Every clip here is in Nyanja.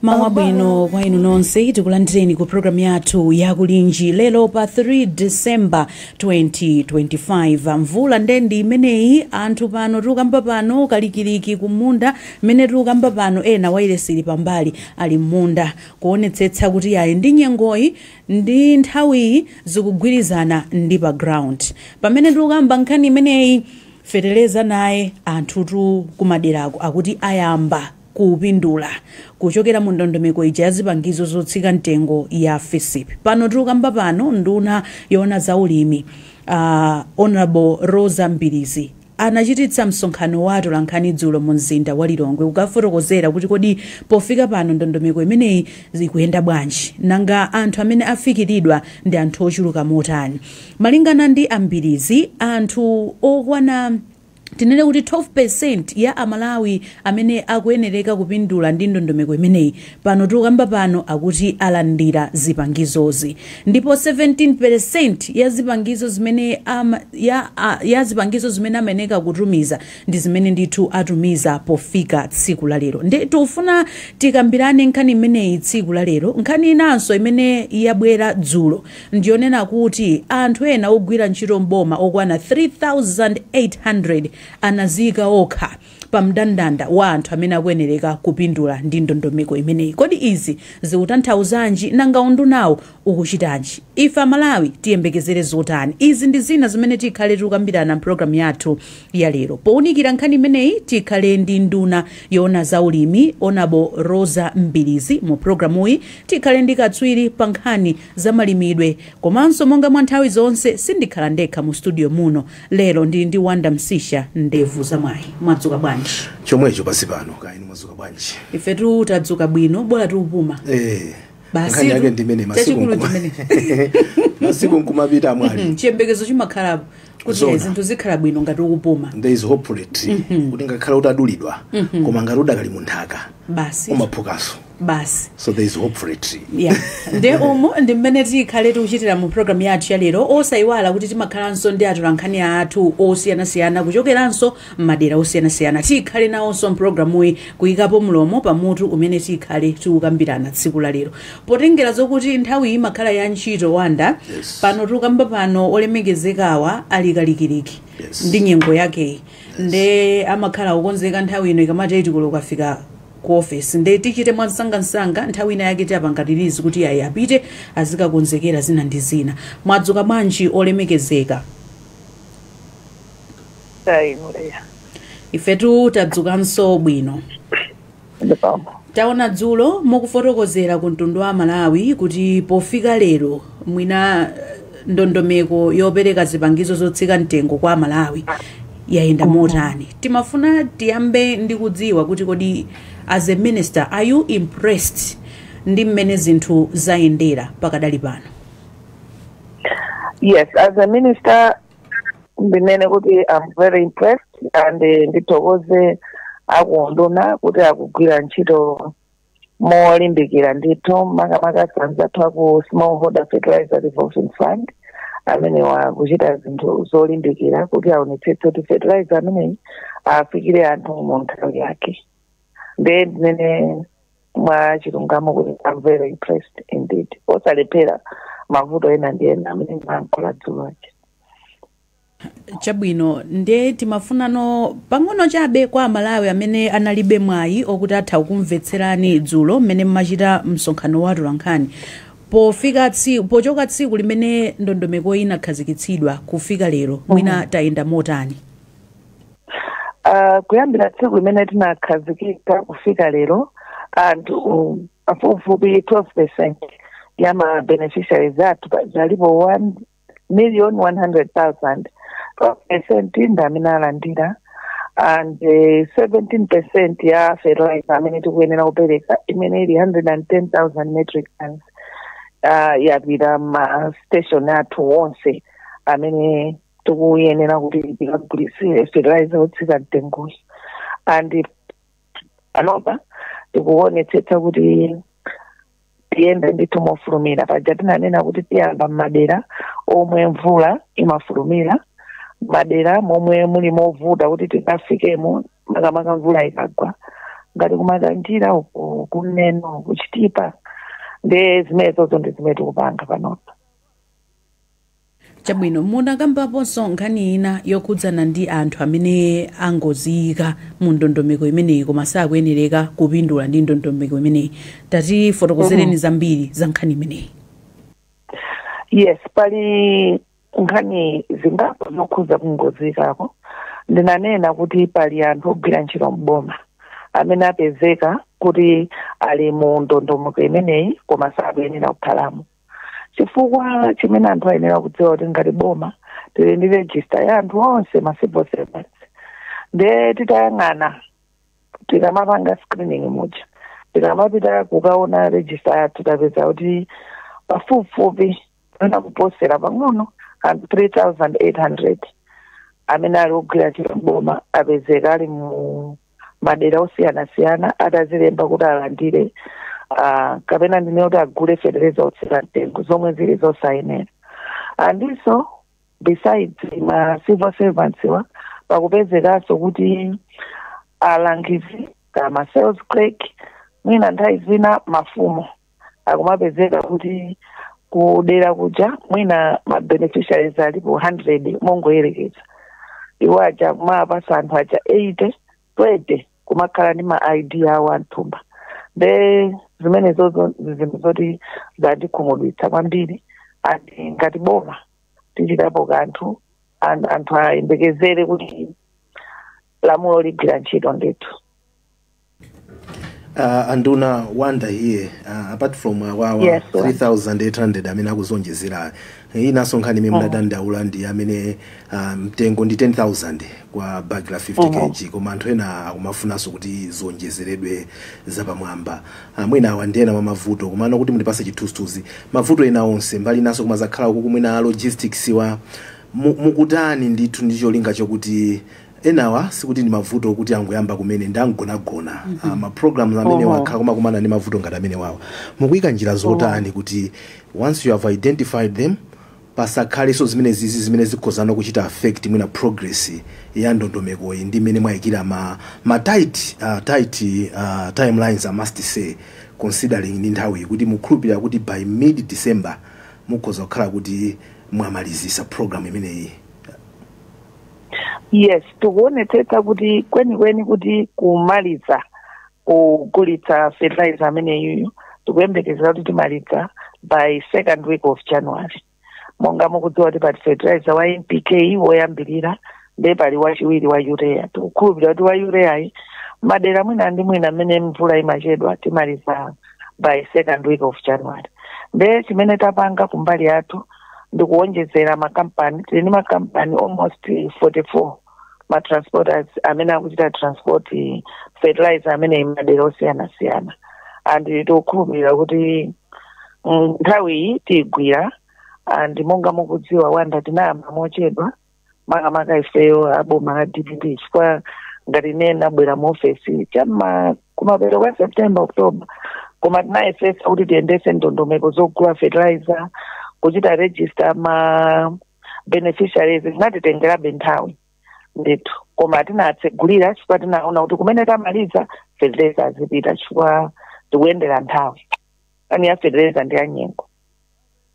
Mawa bwino kwa inu nonse, tikulandireni ku programu yathu yakulinji lero pa 3 December 2025. Mvula ndendi imeneyi, anthu pano tikukamba pano kalikiliki kumunda. Mmene tikukamba pano, ena wailesili pambali ali m'munda kuonetsetsa kuti ayi ndi nyengoyi ndi nthawiyi zikugwirizana ndi pa ground. Pamene tikukamba nkhani imeneyi, feteleza naye anthutu kumaderako akuti ayamba kupindula kuchokera mu ndondomeko ija ya zipangizo zotsika mtengo ya FISP. Pano tikukamba pano, nduna yoona zaulimi, Honorable Rosa Mbilizi, anachititsa msonkhano wa atolankhani dzulo mu mzinda wa Lilongwe kukafotokozera kuti kodi pofika pano ndondomeko imeneyi zikuyenda bwanji, nanga anthu amene afikiridwa ndi anthu ochuluka motani. Malingana ndi Ambirizi, anthu okwana, tinene kuti 12% ya Amalawi amene akuyenereka kupindula ndi ndondomeko imeneyi, pano tikukamba pano akuti alandira zipangizozi, ndipo 17% ya zipangizo zimene amayeneka kutumiza ndi zimene ndithu atumiza pofika tsiku la lero. Ndi tikufuna tikambirane nkhani imeneyi tsiku la lero. Nkhani inanso imene yabwera dzulo ndiyonena kuti anthu ena ogwira ntchito mboma okwana 3800 anazika okha pa mndandanda wa anthu amene akuyenereka kupindula ndi ndondomeko imeneyi. Kodi izi zikutanthauzanji? Nanga undunawo ukuchitanji? Ife Amalawi tiyembekezere zotani? Izi ndi zina zimene tikhale tikukambirana mpulogalamu yathu ya lero. Powunikira nkhani imeneyi, tikhale ndi nduna yoona zaulimi, Honorable Rosa Mbilizi. Mu pulogalamuyi tikhale ndi katswiri pa nkhani za malimidwe, komanso monga mwa nthawi zonse sindikhala ndekha mu studio muno. Lero ndili ndi Wanda Msisha, ndevu za mwayi. Mwadzuka bwanji? Chomwecho pasi pano. Kaini mwadzuka bwanji? Ifetu tadzuka bwino, bola tikupuma. Basi. Nkhani yake ndimene masiku chachikulu chimene masiku nkumapita mwali. Chiyembekezo chimakhalapo kuti Zona. zinthu zikhala bwino ngati ukupuma. There is hope for a tree, kuti ngakhale utadulidwa, koma ngati udakali munthaka, basi umaphukanso. Basi. So there is hope for a tree. Yeah, ndi umu ndi mmene tikhale tikuchitira mu programu yathu ya lero. Osayiwala kuti timakhalanso ndi atolankhani athu osiyanasiyana kuchokeranso m'madera osiyanasiyana. Tikhale nawonso mpulogalamuyi kuyikapo mlomo pamutu umene tikhale tikukambirana tsiku la lero. Potengera zokuti nthawi imakhala ya ntchito, Wanda, Yes. pano tikukamba pano olemekezekawa ali kalikiliki ndi nyengo yakeyi, nde amakhala kukonzeka nthawi ino ikamati 8 koloko afika ku office. Nde tichite mwansangansanga, nthawi ina yake tiyapanga kuti ayi, apite azikakonzekera zina ndi zina. Mwadzuka bwanji, olemekezeka? Ayimuleya. Ifetu tadzukanso bwino. Ndipambo. Taona dzulo mukufotokozera ku mtundu wa Malawi kuti pofika lero mwina ndondomeko yopereka zipangizo zotsika mtengo kwa Malawi yayenda motani. Timafuna tiyambe ndi kudziwa kuti kodi as a minister, are you impressed ndi mmene zinthu zayendera pakadali pano? Yes, as a minister ndinene kuti I'm very impressed and ndithokoze akunduna kuti akugwira ntchito molimbikira ndithu, makamaka anzathu aku Smallholder Fertilizer Revolving Fund amene wakuchita zinthu zolimbikira kuti aonetsetse kuti fertilizer ameneyi afikire anthu mu nthawi yake. Ndiye ndinene mwa chilungamo kuti I'm very impressed indeed, osalephera mavuto ena ndi ena amene mayankhula dzulo aja. Chabwino, ndiye timafunano pang'ono chabe kwa Amalawi amene analibe mwayi okuti atha kukumvetserani dzulo mmene mmachita msonkhano wa atolankhani, pofika tsiku, pochoka tsiku limene ndondomeko inakhazikitsidwa kufika lero, mwina tayenda motani? Kuyambira tsiku limene tinakhazikitsa kufika lero, anthu pafupifupi 12% ya ma beneficiaries athu, alipo 1,100,000, 12% ndi amene alandira, and 17% ya fertilizer amene tikuyenera kupereka, imene ili 110,000 metric tons, yapita ma station athu onse amene tikuyenera kuti tikagulitsire fertilizer otsika mtengoyi. And panopa tikuonetsetsa kuti tiyende ndithu mofulumira. Paja tinanena kuti tiyamba m'madera omwe mvula imafulumira, madera momwe muli movuta kuti tikafikemo, makamaka mvula ikagwa, ngati kuMakanjira uku, kuNeno, kuChitipa. Ndi zimenezozo ndi zimene tikupanga panopa. Chabwino, munakambaponso nkhani ina yokhudzana ndi anthu amene angoziyika mu ndondomeko imeneyi koma sakuyenereka kupindula ndi ndondomeko imeneyi. Tatifotokozereni zambiri za nkhani imeneyi. Yes, pali nkhani zingapo zokhuza kungozikako. Ndinanena kuti pali anthu ogwira ntchito mboma amene apezeka kuti ali mu ndondomeko imeneyi koma sakuyenera kukhalamo, chifukwa chimene anthu ayenera kudziwa kuti ngati boma tili ndi register ya anthu onse ma civil servants. Nde titayang'ana, tikamapanga screening muja, tikamapita kukaona register yathu, tapeza kuti pafupifupi ena kuposera pang'ono anthu 3800 amene ali ogwira ntchito mboma apezeka ali mu madera osiyanasiyana atazilemba kuti alandire, kapena ndine kuti agule fetereza otsika mtengo, zomwe zili zosayenera. Andinso besides ma civil servants wa, pakupezekanso kuti alangizi kama sales clerk, mwina nthawi zina mafumu, akumapezeka kuti kudera kuja mwina ma beneficiaries alipo 100, mongoyerekeza, iwo aja kumapasa anthu aja 80, 20 kumakhala ndi ma ID awo amthumba. Nde zimenezozo zinthu zoti zandikhumudwitsa kwambiri, and ngati boma tichitapo kanthu. Anthu ayembekezere kuti lamulo ligwira ntchito ndithu. Anduna, Wanda here. Apart from wawa Yes, sir. 3800 amene akuzonjezera, inanso nkhani imene munadandaula ndi amene mtengo ndi 10,000 kwa bag la 50 kg, koma anthu ena akumafunanso kuti zonjezeredwe zapamwamba. Mwina awa ndi ena mwa mavuto, komano kuti mundipase chithunzithunzi mavuto ena onse mbali inanso kumazakhala uku kumwina logistics wa mukutani ndithu ndi cholinga chokuti enawa sikuti ndi mavuto okuti angoyamba kumene, ndangonagona ma programs amene wakhala kumakumana ndi mavuto ngati amene wawa, mukuyika njira zotani kuti once you have identified them, pasakhalenso zimene zizi zimene zikhozana kuchita affect mwina progress ya ndondomekoyi ndi mmene mwayikira ma tight timelines, I must say, considering ndi nthawi kuti mukhulupirira kuti by mid December mukhoza kukhala kuti mwamalizisa program imeneyi? Yes, tikuonetsetsa kuti kwenikweni kuti kumaliza kugulitsa fertilizer ameneyuyu, tikuyembekezera kuti timaliza by second week of January. Monga mukudziwa kuti pali fertilizer wa NPK woyambirira, ndiye pali wachiwiri wa urea. Tikukhulupirira kuti wa urea, madera mwina ndi mwina mmene mvula imachedwa, timaliza by second week of January. Ndiye chimene tapanga kumbali yathu ndikuwonjezera makampani. Tili ndi makampani almost 44, ma transporters amene akuchita transport fertilizer amene madera osiyanasiyana, and tikukhulupirira kuti nthawi iyi tiyigwira. And monga mukudziwa, Wanda, tinayamba mochedwa, makamaka ifeyo aboma la DPP, chifukwa ngati ine nabwera mu ofesi chamma kumapeto kwa September, October, koma tinayesesa kuti tiyendese ndondomeko zogula fertilizer, kuchita register ma beneficiaries, zinatitengerabe nthawi ndithu, koma tinatsegulira chifukwa tinaona kuti kumene tamaliza fertilizer azipita, chifukwa tikuyendera nthawi. Nkhani ya fertilizer ndi ya nyengo.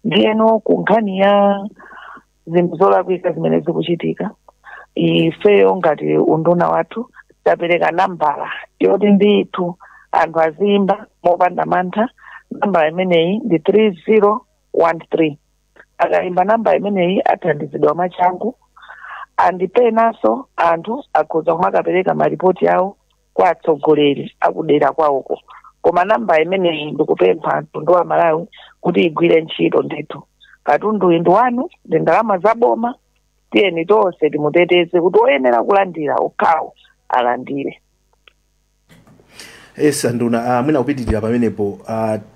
Ndiyeno ku nkhani ya Zinthu zolakwika zimene zikuchitika, ifeyo ngati unduna wathu tapereka nambala yoti ndithu anthu aziyimba mopanda mantha. Nambala imeneyi ndi 3013. Akayimba namba imeneyi athandizidwa mwachangu, and penanso anthu akhoza kumakapereka maripoti awo kwa atsogoleri akudera kwawoko. Koma namba imeneyi ndikupempha mtundu wa Malawi kuti igwire ntchito ndithu. Katunduyu ndi wanu, ndi ndalama zaboma. Tiyeni tonse timuteteze kuti oyenera kulandira okhawo alandire. Yes, nduna, mwina kupitirira pamenepo,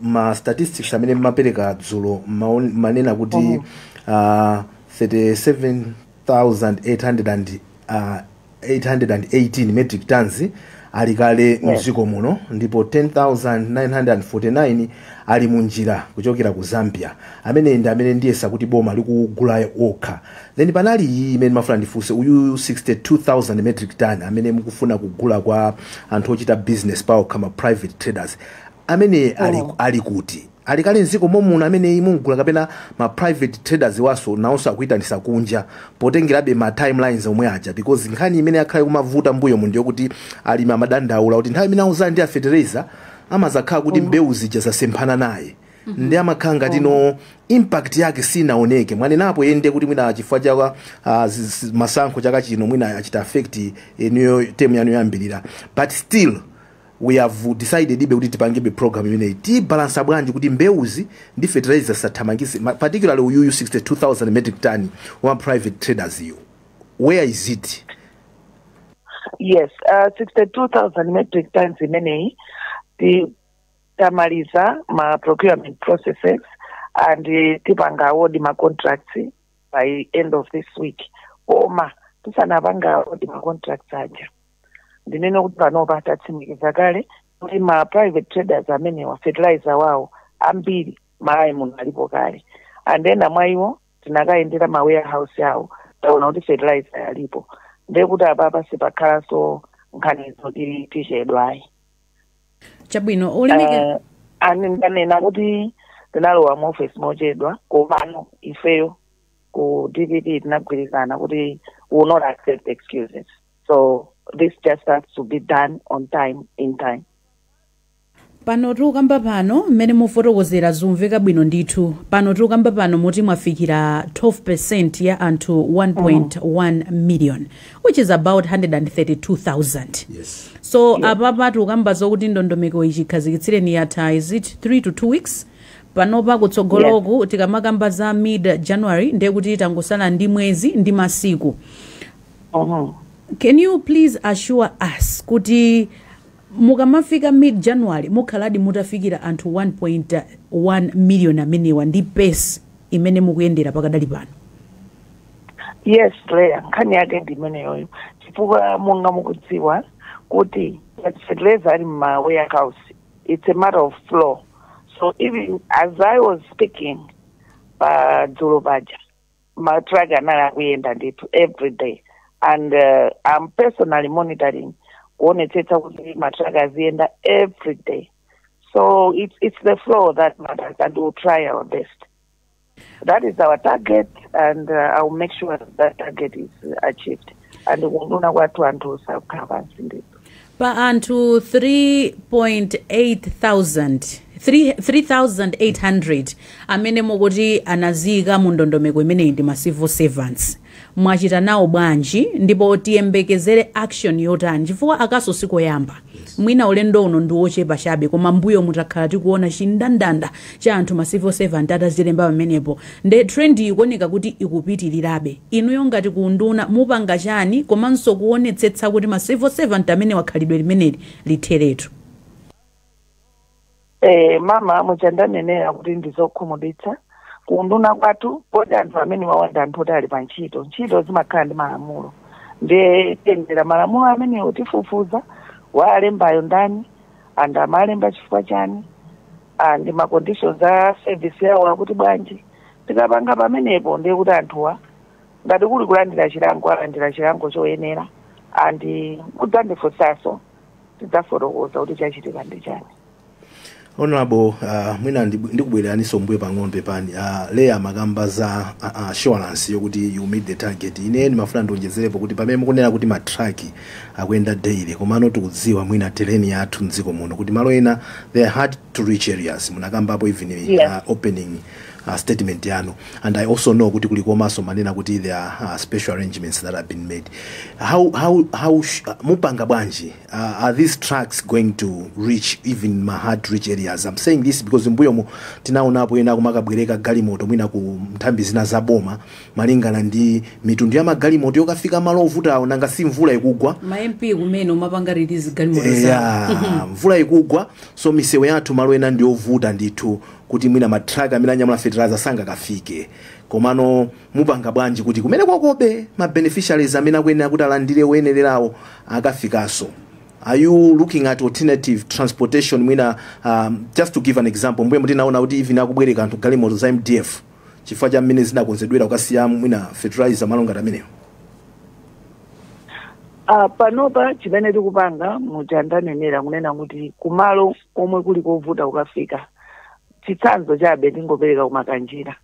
ma statistics amene mmapereka dzulo manena kuti 37,800 818 metric tons ali kale mdziko muno, ndipo 10,949 ali munjira kuchokera ku Zambia, amene ndi amene ndiyesa kuti boma likugula okha. Then panali iyi imene mafuna ndifunse, uyu 62,000 metric ton amene mukufuna kugula kwa anthu ochita business paokha, ma private traders amene ali, ali kuti ali kale mdziko momuno amene mugula, kapena ma private traders waso nawonso akuyitanisa kunja, potengerabe ma timelines omwe aja? Because nkhani imene akhale kumavuta mbuyo ndiyo kuti alimi amadandaula kuti nthawi imene auzana ndi a fertilizer amazakhala kuti mbewu zija zasemphana naye, ndi amakhala ngati no impact yake sinaoneke. Mwanenapo yende kuti mwina chifukwa cha masankho chaka chino mwina achita affect niyo term yanu yoyambirira, but still we have decided ibe kuti tipangebe program imeneyi. Tibalansa bwanji kuti mbewuzi ndi fertilizer sathamangise, particularly uyuyu 62,000 metric ton wa private traders iyo, where is it? Yes, 62,000 metric tons imeneyi tamaliza ma procurement processes and tipanga award ma contracts by end of this week. Koma tisanapanga award ma contracts aja, ndinene kuti panopa tatsimikiza kale kuti ma private traders amenewa fertilizer wawo ambiri Malawi muno alipo kale, and ena mwa iwo tinakayendera ma warehouse yawo, taona kuti fertilizer yalipo. Ndekuti apapa sipakhalanso nkhani zoti tichedwayi. Chabwino, ulemeke. Ani ndanena kuti tinalowa mu office mochedwa, komano ifeyo ku DPP tinagwirizana kuti we will not accept excuses, so this just has to be done on time, in time. Pano tikukamba pano, mmene mufotokozera zumveka bwino ndithu. Pano tikukamba pano muti mwafikira 12% ya anthu 1.1 million, which is about 132,000. So apapa tikukamba zokuti ndondomeko ichi khazikitsireni yatha, is it 3 to 2 weeks panopa kutsogoloku? Tikamakamba za mid January, ndiye kuti tangosala ndi mwezi ndi masiku. Can you please assure us kuti mukamafika mid January mukhaladi mutafikira anthu 1.1 million amenewa ndi pace imene mukuyendera pakadali pano? Yes, Leya, nkhani yake ndi imeneyoyo, chifukwa monga mukudziwa kuti fertilizer ali ma warehouse, it's a matter of flow. So even as I was speaking pa dzulo paja, ma truck anali akuyenda ndithu every day, and I'm personally monitoring kuonetsetsa kuti ma truck aziyenda every day. So it's the flow that matters, and we'll try our best. That is our target, and I will make sure that, that target is achieved. And kunduna kwathu anthu sakukhala pansi ndithu. Pa anthu 3.8 thousand, 3800 amene mukuti anazika mu ndondomeko imeneyi ndi ma civil servants, mwachita nawo bwanji, ndipo tiyembekezere action yotani? Chifukwa akaso sikoyamba, mwina ulendo uno ndi wochepa chabe, koma mbuyo mutakhala tikuona chindandanda cha anthu ma civil servant atazilemba pamenepo, nde trend ikuoneka kuti ikupitirirabe. Inuyo ngati kunduna mupanga chani, komanso kuonetsetsa kuti ma civil servant amene wakhalidwe limeneli litheretu? Mama, muchandanenera kuti ndizokhumudwitsa kunduna kwathu, poti anthu amene wawanda anthu oti ali pa ntchito, ntchito zimakhala ndi malamulo, ndiye tiyendera malamulo amenewo. Tifufuza waalembayo ndani, anthu amalemba chifukwa chani, and ma conditions a service yawo akuti bwanji. Tikapanga pamenepo, ndiye kuti anthuwa ngati kuli kulandira chilango, alandira chilango choyenera, and mudzandifunsanso, tidzafotokoza kuti chachitika ndi chani. Honorable, mwina ndikubwereraninso mbuyo pang'ono, pepani. Leya makamba za assurance yokuti you meet the target. Ine ndimafuna ndionjezerepo kuti pamene mukunena kuti matraki akuyenda daily, komano tikudziwa mwina terrain yathu mdziko muno kuti malo ena they are hard to reach areas. Munakambapo even opening statement yanu, and I also know kuti kuli komanso manena kuti there are special arrangements that have been made. How mupanga bwanji? Are these trucks going to reach even ma hard to reach areas? I'm saying this because mbuyomo tinaonapo ena kumakabwereka galimoto mwina ku nthambi zina za boma, malingana ndi mitundu ya magalimoto yokafika malo ovutawo. Nanga si mvula ikugwa? Ma MP kumene umapanga release galimoto zawo. Ya, mvula ikugwa, so misewu yathu malo ena ndi ovuta ndithu kuti mwina matraka amene anyamula fertilizer sangakafike. Komano mupanga bwanji kuti kumene kwakobe ma beneficiaries amene akuyenera kuti alandire oyenererawo akafikanso? Are you looking at alternative transportation mwina? Just to give an example, mbuye mutinaona kuti even akubwereka anthu galimoto za MDF chifukwa cha mmene zinakonzedwera kukasiya mwina fertilizer malo ngati amenewo. Panopa chimene tikupanga, muja ndanenera kunena kuti kumalo komwe kuli kovuta kukafika, chitsanzo chabe tingopereka kumakanjira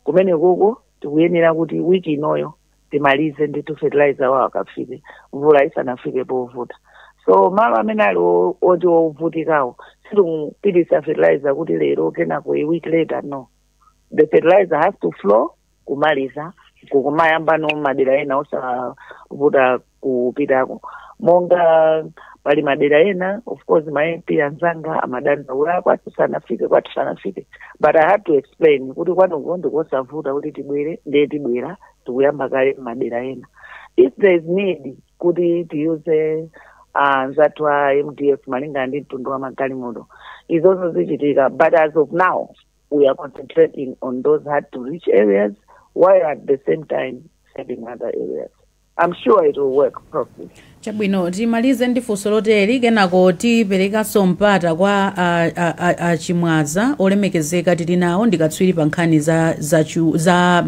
kumene koko, tikuyenera kuti wiki inoyo timalize ndithu fertilizer wawo akafike mvula isanafike povuta. So malo amene ali oti ovutikawo, sitikupitisa fertilizer kuti lero kenako a week later, no. The fertilizer has to flow kumaliza kukumayamba no madera ena osavuta kupitako, monga pali madera ena. Of course ma MP anzanga amadandaula, kwathu sanafike, kwathu sanafike, but I had to explain kuti kwanuko ndikosavuta kuti tibwere, ndiye tibwera, tikuyamba kale madera ena. If there is need kuti tiyuze anzathu a MDF malingana ndi mtundu wa magalimoto, izozo zichitika, but as of now we are concentrating on those hard to reach areas while at the same time saving other areas. I'm sure it will work properly. Chabwino, timalize ndi funso loteri, kenako tiperekanso mpata kwa achimwaza olemekezeka tili nawo, ndikatswiri pa nkhani za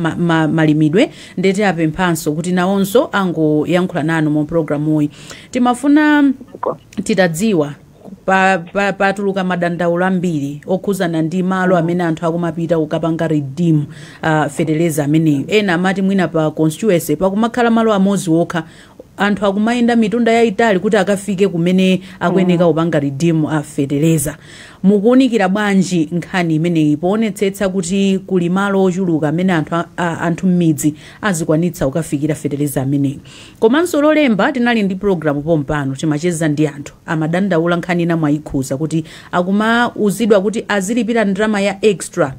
malimidwe, ndeti apemphanso kuti nawonso angoyankhula nanu mu programuyi. Timafuna titadziwa, patuluka madandaulo ambiri okhuzana ndi malo amene anthu akumapita kukapanga redeem feteleza ameneyo. Ena amati mwina pa constituency pakumakhala malo amodzi wokha, anthu akumayenda mitunda yayitali kuti akafike kumene akuyeneka kupanga redeem feteleza. Mukuwunikira bwanji nkhani imeneyi poonetsetsa kuti kuli malo ochuluka amene anthu m'midzi azikwanitsa kukafikira feteleza ameneyi? Komanso Lolemba tinali ndi program pompano, timacheza ndi anthu amadandaula nkhani ina mwayikhuza kuti akumauzidwa kuti azilipira ndalama ya extra.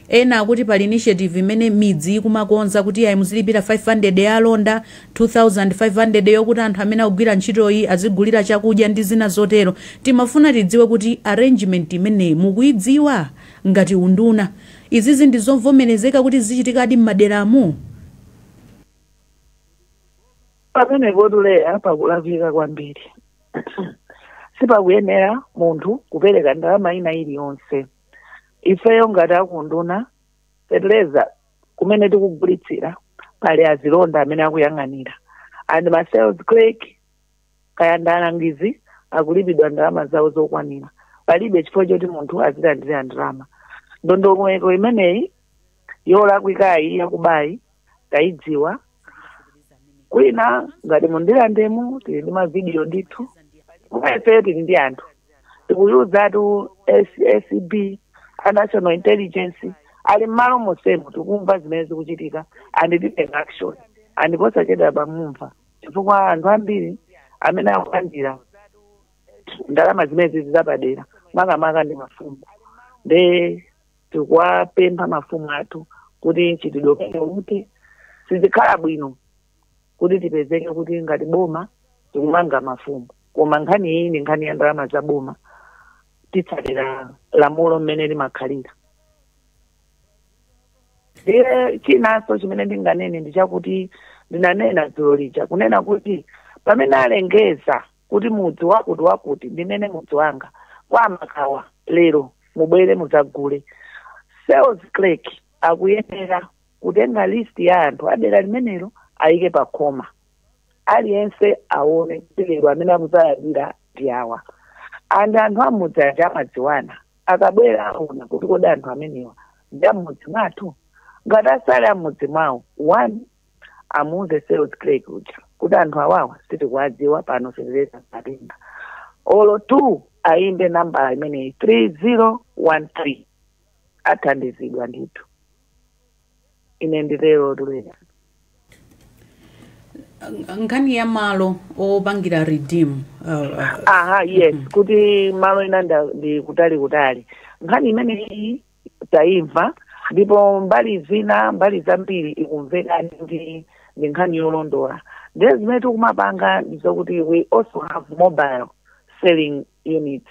Ena akuti pali initiative imene midzi ikumakonza kuti ayi, muzilipira 500 ya alonda, 2500 yokuti anthu amene akugwira ntchitoyi azigulira chakudya ndi zina zotero. Timafuna tidziwe kuti arrangement imeneyi mukuidziwa ngati unduna? Izizi ndi zovomerezeka kuti zichitikadi m'maderamu? Pamene potuleya pakulakwika kwambiri. Sipakuyenera munthu kupereka ndalama ina iliyonse. Ifeyo ngati akunduna, fertilizer kumene tikugulitsira pali azilonda amene akuyang'anira and ma sales clerk kaya ndalangizi akulipidwa ndalama zawo zokwanira. Palibe chifukwa choti munthu azilandira ndalama. Ndondomeko imeneyi yolakwikayi, yakubayi, tayidziwa. Kwina ngati mundilandemu tili ndi mavidiyo ndithu. Koma ifeyo tili ndi anthu, tikuyuzatu ACB, a National Intelligence ali m'malo mosemo. Tikumva zimene zikuchitika and titenga action, and posachedwa pamumva, chifukwa anthu ambiri amene akulandira ndalama zimene zapadera makamaka ndi mafumu. Nde tikuwapempha mafumu athu kuti mchitidwe umene kuti sizikhala bwino kuti tipezeke kuti ngati boma tikumanga mafumu. Koma nkhani iyi ndi nkhani ya ndalama za boma, titsatira lamulo mmene limakhalira. Ndiye chinanso chimene ndinganene ndi chakuti ndinanena dzulo lija kunena kuti pamene alengeza kuti mudzi wakuti wakuti, ndinene mudzi wanga kwa Makawa, lero mubwere mudzagule, sales clerk akuyenera kutenga list ya anthu adera limenelo ayike pa khoma, aliyense aone kuti lero amene akudzalandira ndi awa. And anthu amudzi aja amadziwana, Akabwera aona kuti kodi anthu amenewa ndi amudzi mwathu? Ngati asali amudzi mwawo, one, amuuze sales clerk uja kuti anthu awawa sitikuwadziwa pano, fetereza satenga. Olo two, ayimbe nambala imeneyi, 3013, athandizidwa ndithu. Ine nditero tulera. Nkhani ya malo opangira redeem Aha, yes, kuti malo ena ndi kutali kutali. Nkhani imeneyi tayimva, ndipo mbali zina, mbali zambiri ikumvekani kuti ndi nkhani yolondola. Ndiye zimene tikumapanga ndizokuti we also have mobile selling units,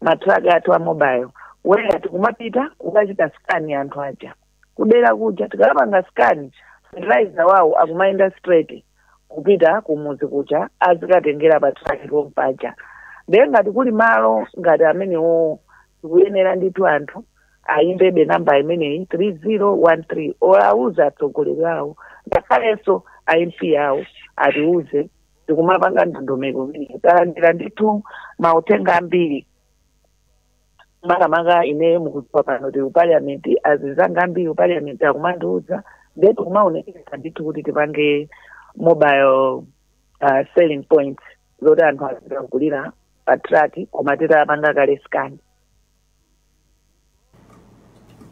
ma truck athu a mobile, where tikumapita kukachita scan anthu aja kudera kuja. Tikapanga scan, fertilizer wawo akumayenda straight kupita kumuzi kuja, azikatengera pa truck pompaja. Ndiye ngati kuli malo ngati amenewo, tikuyenera ndithu anthu ayimbebe namba imeneyi, 3013, or auze atsogoleri awo, ngakhalenso a MP awo atiuze. Tikumapanga ndondomeko imeneyi. Talandira ndithu mauthenga ambiri, makamaka ineyo mukudziwa pano tili ku Parliament, azinzanga ambiri ku Parliament akumandiuza. Ndiye tikumaonekera ndithu kuti tipange mobile selling points zoti anthu azikagulira pa truck, koma titapanga kale scan.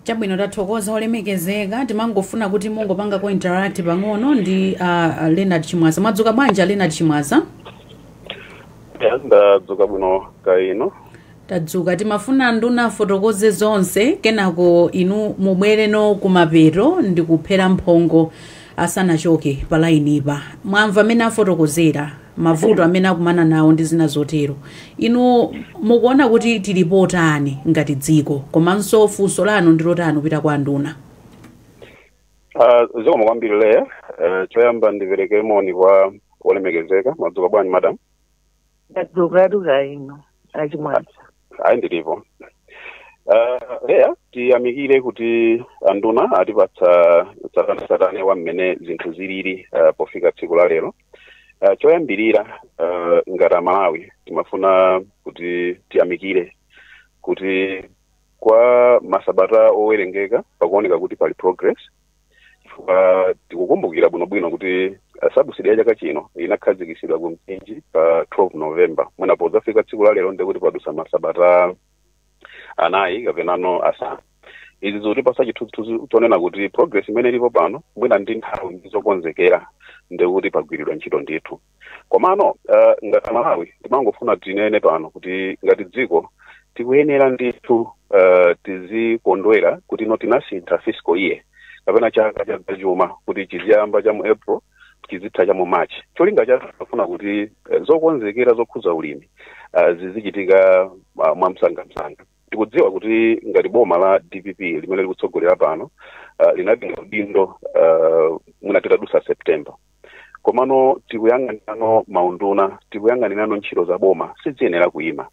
Chabwino, tathokoza olemekezeka. Timangofuna kuti mungopangako interact pang'ono ndi Leonard Chimwaza. Mwadzuka bwanji, Leonard Chimwaza? Ya, ndadzuka bwino kaino. Tadzuka. Timafuna nduna afotokoze zonse, kenako inu mubwereno kumapeto ndi kuphera mphongo asanachoke pa line pa. Mwamva amene afotokozera mavuto amene akumana nawo ndi zina zotero. Inu mukuona kuti tilipotani ngati dziko, komanso funso lanu ndi lotani kupita kwa nduna? Zikomo kwambiri, Leya. Choyamba ndipereke moni kwa olemekezeka. Mwadzuka bwanji, madam? Ndadzuka kaino, aChimwaza. Ayi, ndilipo. Leya, tiyamikire kuti anduna atipatsa tsatanetsatane wa mmene zinthu zilili pofika tsiku la lero. Choyambirira, ngati Amalawi timafuna kuti tiyamikire kuti kwa masabata owerengeka pakuoneka kuti pali progress, chifukwa tikukumbukira bwinobwino kuti subsidy ya chaka chino inakhazikitsidwa ku Mchinji pa 12 November. Mwina podzafika tsiku la lero ndikuti padusa masabata 4 kapenano 5. Izi zikutipasa chithunzithunzi chonena kuti progress imene ilipo pano, mwina ndi nthawi ndi zokonzekera, ndikuti pagwiridwa ntchito ndithu. Komano ngati Malawi timangofuna tinene pano kuti ngati dziko tikuyenera ndithu tizikondwera kuti no tinasintha fiscal year kapena chaka cha zachuma kuti chiziyamba cha mu April, chizitha cha mu March. Cholinga chathu tafuna kuti zokonzekera zokhuza ulimi zizichitika mwamsangamsanga. Tikudziwa kuti ngati boma la DPP limene likutsogolera pano linatenga udindo mwina titadusa September, komano tikuyang'anirano maunduna, tikuyang'anirano ntchito za boma siziyenera kuyima.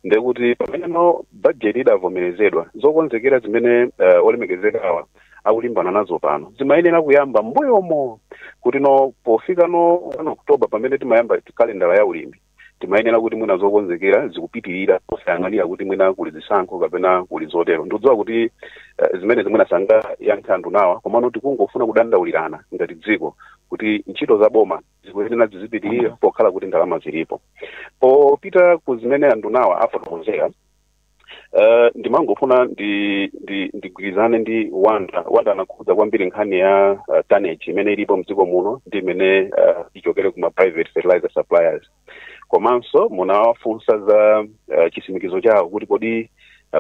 Ndekuti pameneno budget idavomerezedwa, zokonzekera zimene olemekezekawa akulimbana nazo pano zimayenera kuyamba mbuyomo, kuti no pofika no 1 October, pamene timayamba kalendala ya ulimi, timayenera kuti mwina zokonzekera zikupitirira, posayang'anira kuti mwina kuli zisankho kapena kuli zotero. Ndikudziwa kuti zimene zimwena sangayankhe anthu nawa, komano tikungofuna kudandaulirana ngati dziko kuti ntchito za boma zikuyenera zizipitirira pokhala kuti ndalama zilipo. Popita ku zimene anthu nawa afotokozera, ndimangofuna ndigwirizane ndi Wanda. Wanda anakhudza kwambiri nkhani ya tonnage imene ilipo mdziko muno ndi imene ichokere kuma private fertilizer suppliers. Komanso munawafunsa za chisimikizo chawo kuti kodi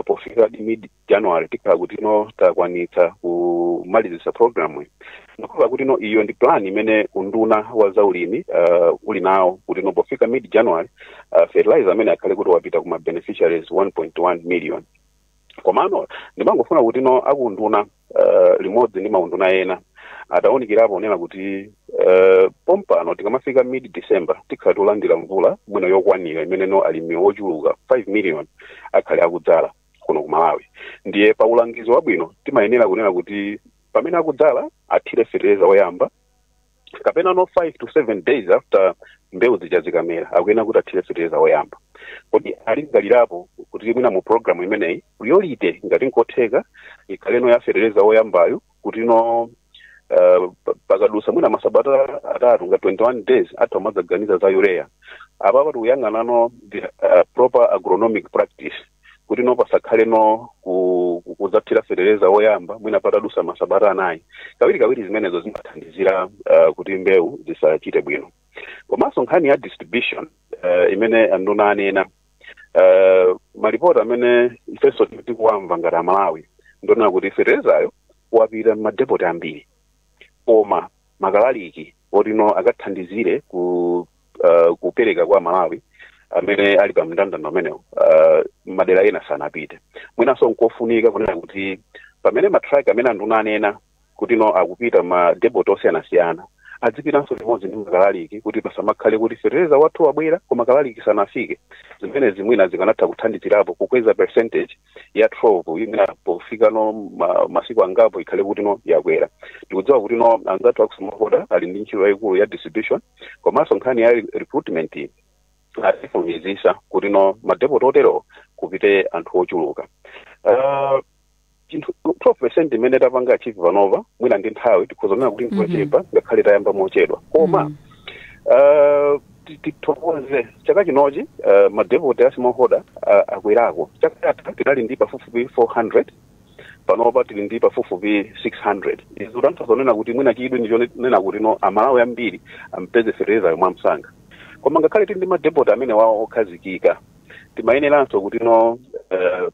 pofika mid January tikhala kuti no takwanitsa kumalizisa program iyi. Ndikuva kuti no iyo ndi plan imene unduna wa zaulimi uli nawo, kuti no pofika mid January fertilizer amene akhale kuti wapita kuma beneficiaries 1.1 million. Komano ndimangofuna kuti no akunduna limodzi ndi maunduna ena atawunikirapo onena kuti pompano tikamafika mid December tikhala tolandira mvula mwina yokwanira imene no alimi ochuluka 5 million akhale akudzala kuno ku Malawi. Ndiye pa ulangizo wabwino timayenera kunena kuti pamene akudzala athire fertilizer woyamba. Kapena no 5 to 7 days after mbewu zija zikamera, akuyenera kuti athire fetereza woyamba. Kodi alingalirapo kuti mwina mu program imeneyi priority, ngati nkotheka, ikhaleno ya fetereza woyambayo, kuti no pakadusa mwina masabata 3 nga 21 days atha umadzaganiza za urea? Apapa tikuyang'anano the proper agronomic practice, kuti no pasakhale no kudzathira fetereza woyamba mwina patadusa masabata 4. Kawiri kawiri zimenezo zimathandizira kuti mbewu zisachite bwino. Komanso nkhani ya distribution imene anduna anena, malipoti amene ifenso tikuwamva ngati Amalawi ndona kuti feterezayo wapita m'madepoti ambiri, koma makalaliki otino akathandizire ku kupereka kwa Malawi amene ali pa mndandanda umenewo madera ena sanapite. Mwinanso nkofunika kunena kuti pamene matraki amene anduna anena kuti no akupita ma depot osiyanasiyana adzipitanso limodzi ndi makalaliki, kuti pasamakhale kuti fetereza wathu wabwera koma kalaliki sanafike. Zimene zimwina zikanatha kuthandizirapo kukweza percentage ya 12, imene pofika no masiku angapo ikhale kuti no yakwera. Ndikudziwa kuti no anzathu aku smallholder ali ndi ntchito yayikulu ya distribution, komanso nkhani ya recruitment atifulumizisa kuti no madepot otero kupite anthu ochuluka. Chinthu 12% imene tapanga achieve panova, mwina ndi nthawi tikhoza kunena kuti nkochepa, ngakhale tayamba mochedwa, koma tithokoze chaka chinochi madepoti a smallholder akwerako. Chaka chatha tinali ndi pafupifupi 400, panopa tili ndi pafupifupi 600. Izi kutanthauza kunena kuti mwina chidwi ndichonena kuti no Amalawi ambiri ampeze fetereza mwamsanga. Koma ngakhale tili ndi madepoti amene wawo okhazikika, timayeneranso kuti no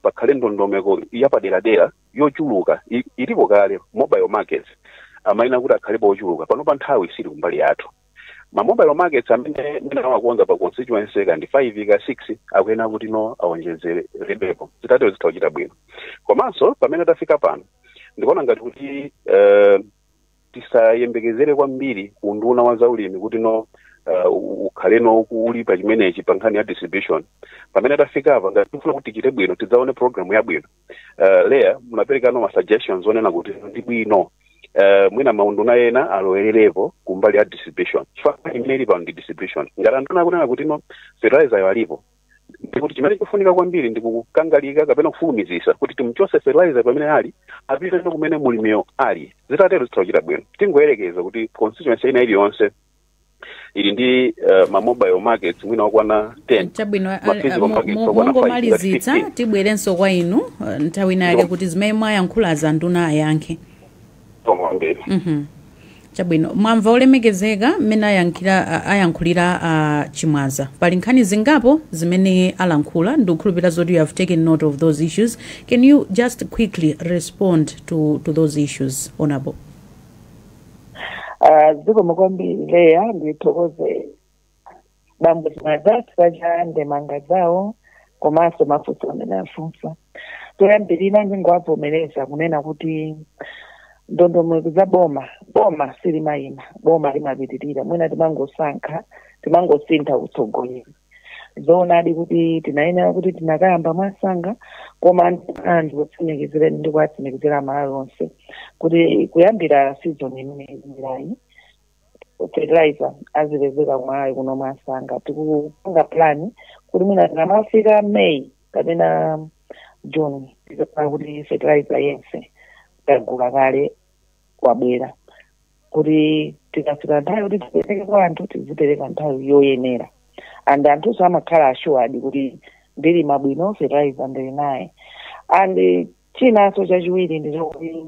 pakhale ndondomeko yapaderadera yochuluka. Ilipo kale mobile markets, amayenera kuti akhalepo ochuluka. Panopa nthawi sili kumbali yathu. Ma mobile markets amene mwina amakonza pa constituency kandi 5 ka 6 akuyenera kuti no awonjezeredwepo. Zitatero zitha kuchita bwino. Komanso pamene tafika pano, ndikuona ngati kuti tisayembekezere kwambiri ku nduna wa zaulimi kuti no ukhaleno uli pa chimenechi pa nkhani ya distribution. Pamene tafika apa, ngati tikufuna kuti tichite bwino, tidzaone program yabwino, leya munaperekano ma suggestions onena kuti ndi bwino mwina maunduna ena alowererepo kumbali ya distribution, chifukwa imene ili pano ndi distribution. Ngati anduna akunena kuti no fertilizer alipo, ndikuti chimene chikufunika kwambiri ndi kukangalika kapena kufulumizisa kuti timchose fertilizer pamene ali, apite kumene mulimiyo ali. Zitatero zitha kuchita bwino. Tingoyerekeza kuti constituency ina iliyonse ili ndi ma mobile markets mwina okwana 10. Chabwino. Ma physical markets okwana 5, Mungomalizitsa. 15. Tibwerenso kwa inu nthawi ina yake kuti zimene mwayankhulaza nduna ayankhe. Kwambiri. Chabwino, mwamva olemekezeka mmene ayankhulira Chimwaza. Pali nkhani zingapo zimene alankhula, ndikukhulupirira zoti you have taken note of those issues. Can you just quickly respond to those issues, honorable? Zikomo kwambiri Leya. Ndithokoze bambo Chimwaza chifukwa cha ndemanga zawo komanso mafunso amene afunsa. Toyambirira, ndingowavomereza kunena kuti ndondomeko za boma, boma silimayima, boma limapitirira. Mwina timangosankha, timangosintha utsogoleri. Zoonadi kuti tinayenera kuti tinakayamba mwasanga, koma ndikutsimikizireni ndi kuwatsimikizira Amalawi onse kuti kuyambira season imene ikubwerayi, fertilizer azipezeka kumalawi kuno mwasanga. Tikupanga plan kuti mwina tikamafika May kapena June, tikakhala kuti fertilizer yense tagula kale, wabwera, kuti tikafika nthawi kuti tipereke kwa anthu, tizipereka nthawi yoyenera, and anthunso amakhala assured kuti ndilima bwino, fertilizer ndili naye. And chinanso chachiwiri ndichokuti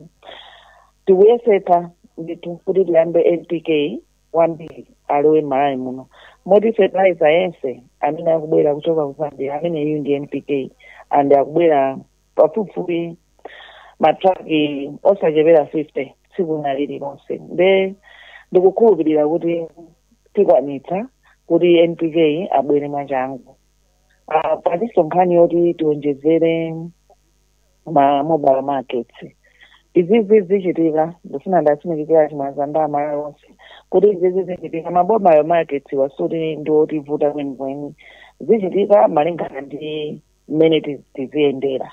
tikuyesetsa ndithu kuti tiyambe NPK wambiri alowe m'Malawi muno, moti fertilizer yense amene akubwera kuchoka ku Zambia amene iyu ndi NPK, and akubwera pafupifupi matraki osachepera 50 tsiku lina lililonse. Nde ndikukhulupirira kuti tikwanitsa kuti NPK abwere mwachangu. Palinso nkhani yoti tionjezere ma mobile markets. Izizi zichitika. Ndifuna ndatsimikizira Chimwaza ndi Amalawi onse kuti izizi zichitika. Ma mobile markets wasuti ndi otivuta kwenikweni, zichitika malingana ndi mmene tiziyendera.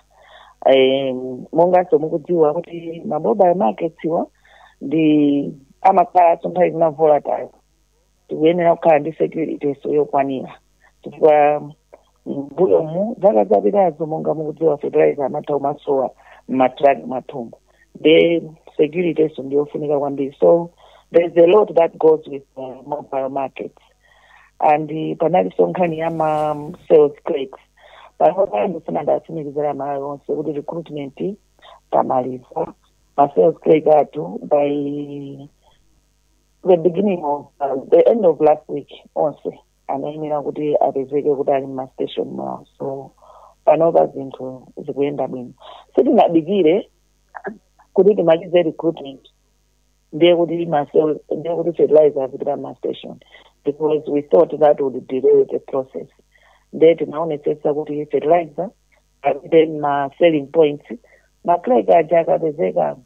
Monganso mukudziwa kuti ma mobile markets wa ndi Amakhalanso nthawi zina volatile. Tikuyenera kukhala ndi security so yokwanira, chifukwa mbuyomu, zaka zapitazo, monga mukudziwa, fertilizer amatha kumasowa mmatraki mwathumba. The security so ndiyofunika kwambiri. So there's a lot that goes with mobile markets. And panalinso nkhani ya ma sales clerks. Panopa ndifuna ndatsimikizira Malawi onse kuti recruitment tamaliza. Ma sales clerk athu by the beginning of the end of last week onse anayenera kuti apezeke kuti ali mma station mwawo. So panopa zinthu zikuyenda bwino. Sitinadikire kuti timalize recruitment ndiye kuti ndiye kuti fertilizer apitira ma station, because we thought that would delay the process. Ndiye tinaonetsetsa kuti fertilizer apite ma selling points. Ma clerk aja akapezeka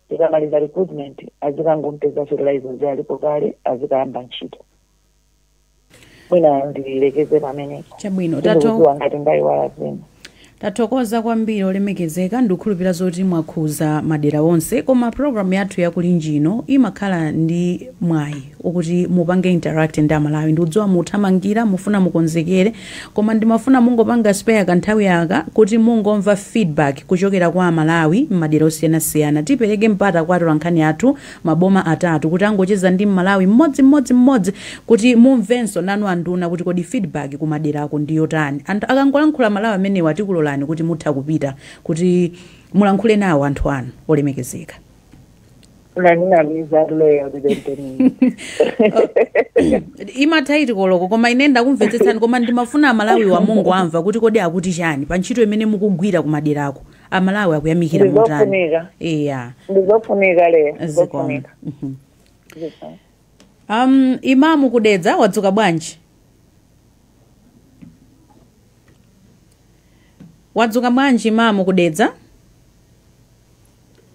tikamaliza recruitment, azikangompeza fertilizer zalipo kale, azikayamba ntchito. Mwina ndilekeze pamenepo. Chabwino. Sindikudziwa ngati ndayiwala zina. Tathokoza kwambiri, olemekezeka. Ndikukhulupirira zoti mwakhuza madera onse, koma programu yathu yakulinji ino imakhala ndi mwayi ukuti mupange interact ndi Amalawi. Ndikudziwa muthamangira, mufuna mukonzekere, koma ndimafuna mungopanga spare kanthawi aka kuti mungomva feedback kuchokera kwa Amalawi m'madera osiyanasiyana. Tipereke mpata kwa atolankhani athu maboma atatu kuti angocheza ndi Mmalawi mmodzi mmodzi mmodzi, kuti mumvenso nanu anduna kuti kodi feedback kumaderako ndiyotani. Anthu akangolankhula Malawi amenewa, tikulolani kuti mutha kupita kuti mulankhule nawo anthu anu, olemekezeka. Unandinamiza leyo ndidenteni. Imatha itikoloko, koma ine ndakumvetsetsani. Koma ndimafuna Amalawi wamungu amva kuti kodi akuti chani pa ntchito imene mukugwira kumaderako. Amalawi akuyamikira motani? Ndizofunika. Iya. Ndizofunika leyo. Zikomo. Ndizofunika. Imamu kudedza, wadzuka bwanji? Wadzuka bwanji, imamu kudedza?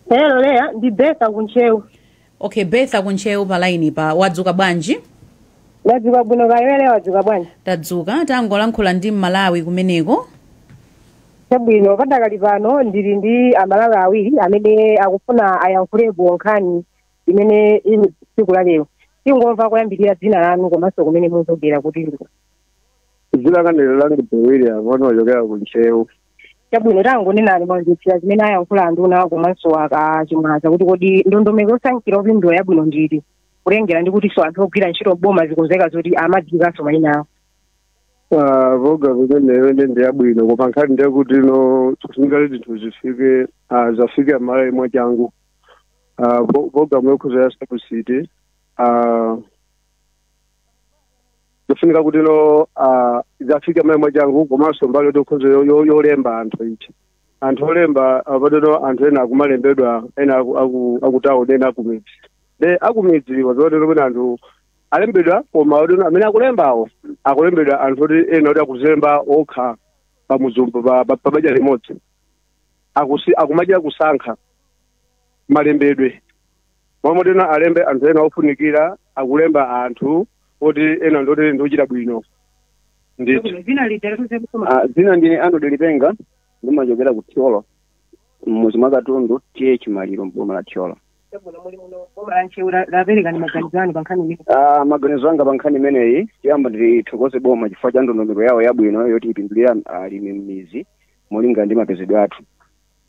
Hello Leya, ndi Betha kuNtcheu. Okay, Betha kuNtcheu pa line pa. Wadzuka bwanji? Wadzuka bwino kayele, wadzuka bwanji? Tadzuka. Tangolankhula ndi Mmalawi kumeneko. Chabwino, padakali pano ndili ndi Amalawi awiri amene akufuna ayankhulepo nkhani imene ili tsiku la lero. Tingomva kuyambirira dzina lanu komanso kumene muchokera kuti ndiko. Dzina langa ndi Langton William, wachokera ku Ntcheu. Chabwino, tangonenani mwamvetsera zimene ayankhula anduna komanso akachimwaza kuti kodi ndondomeko yosankhira opindula yabwino nditi, kutengera ndi kutinso anthu ogwira ntchito boma zikonzeka zoti amadziwikanso mayina awo? Program imeneyo ndi yabwino, koma nkhani ndiye kuti no kufunika zinthu zifike, zafike Amalawi mwachangu. Program yokhuza ya subsidy, zofunika kuti no zafike Amalawi mwachangu, komanso mbali yoti yokhuza yolemba anthu ichi, anthu olemba apateno anthu ena akumalembedwa ena akutawuni, ena akumidzi. De akumidzi wazotero kuti anthu alembedwa, koma kuti amene akulembawo akulembedwa anthu oti ena oti akuzilemba okha pamuzumbu pa banja limodzi, akumachita kusankha malembedwe momwe tena alembe anthu ena ofunikira. Akulemba anthu oti ena ndoti ndiochita bwino ndithu. Dzina lija? Dzina ndine Arnold Lipenga, ndimachokera ku Thyolo, mmuzi mwa Katundu, T/A Chimaliro, mboma la Thyolo. Chabwino, muli muno boma la Ntcheu, lapereka ni maganizo anu pa nkhani imene. Maganizo anga pa nkhani imeneyi, choyamba ndithokoze boma chifukwa cha ndondomeko yawo yabwino yoti ipindulira alimi m'mizi molingana ndi mapezedwe athu.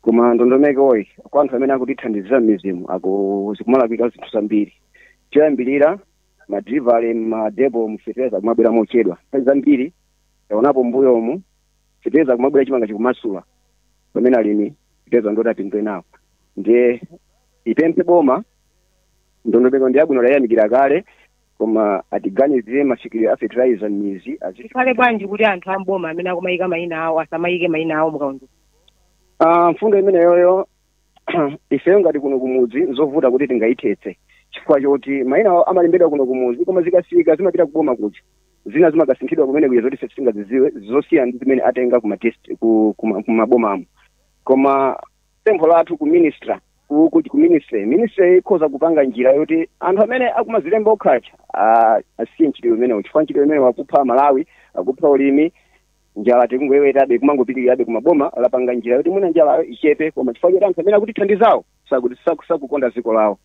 Koma ndondomekoyi, kwa anthu amene akutithandizira m'mizimu, zikumalakwika zinthu zambiri. Choyambirira, ma delivery ma depot mu fertilizer kumabwera mochedwa. Nthawi zambiri taonapo mbuyomu fertilizer kumabwera chimanga chikumasula, pamene alimi fertilizer ndoti apindule nawo. Ndiye ipemphe boma, ndondomeko ndi yabwino, layamikira kale, koma atiganizire mafikiro a fertilizer m'mizi. Zikhale bwanji kuti anthu amboma amene akumayika mayina awo asamayike mayina awo mukaundu? Mfundo imeneyoyo ifeyo ngati kuno kumudzi nzovuta kuti tingayithetse, chifukwa choti mayina awo amalembedwa kuno kumudzi, koma zikafika zimapita kuboma kuja, zina zimakasinthidwa kumene kuja zoti ife sitingazidziwe, zosiyana ndi zimene atenga kuma test kumabomamo. Koma pempho lathu ku minister, ku ministry ikhoza kupanga njira yoti anthu amene akumazilemba okhacha asiye ntchito imenewo, chifukwa ntchito imene wakupha Malawi, akupha ulimi. Njala tikungoyewetabe, kumangopitirirabe. Kumaboma lapanga njira yoti mwina njalayo ichepe, koma chifukwa choti anthu amene akutithandizawo sakukonda dziko lawo.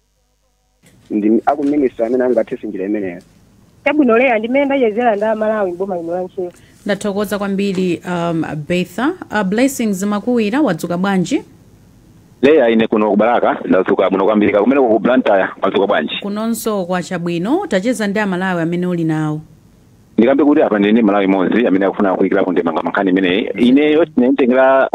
Ndi aku ministry amene angathese njira imeneyo. Chabwino Leya, ndimene ndachezera ndi Amalawi mboma lino la Ntcheu. Ndathokoza kwambiri Betha. Blessings Makuwira, wadzuka bwanji? Leya, ine kuno kubalaka ndadzuka bwino kwambiri. Kumene ku Blantyre mwadzuka bwanji? Kunonso kwachabwino. Tacheza ndi Amalawi amene uli nawo. Ndikambe kuti apa ndine Malawi imodzi amene akufuna kuyikirapo ndemanga mankhani imeneyi. Ineyo tinayitengera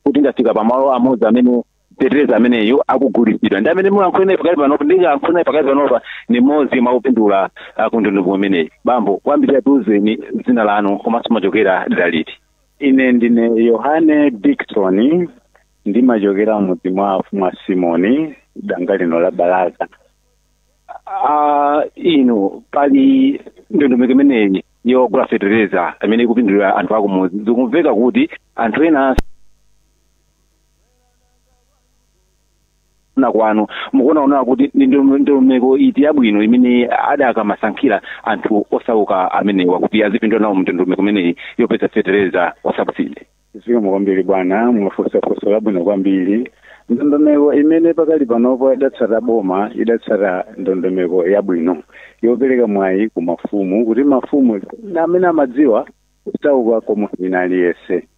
kuti ndafika pamalo amodzi amene fetereza ameneyo akugulitsidwa ndi amene mulankhule naye pakali panopa. Ndikalankhule naye pakali panopa ni mmodzi mwakupindula ku ndondomeko imeneyi. Bambo, kwambiri tiuzeni dzina lanu komanso machokera dera liti? Ine ndine Yohane Dickson, ndimachokera mudzi mwa Simoni, danga lino la Balaka. Inu pali ndondomeko imeneyi yogula fetereza amene ikupindulira anthu akumudzi, zikumveka kuti anthu ena na kwanu mukuona kuti ndi ndondomeko iti yabwino imene adakamasankhira anthu osauka amenewa kuti azipindula nawo mndondomeko imeneyi yopeza fetereza osabside? Zikomo kwambiri bwana, mwafunsa labwino kwambiri. Ndondomeko imene pakali panopo idatsata boma idatsata ndondomeko yabwino yopereka mwayi ku mafumu, kuti mafumu amene amadziwa kusauka kwa munthu wina aliyense.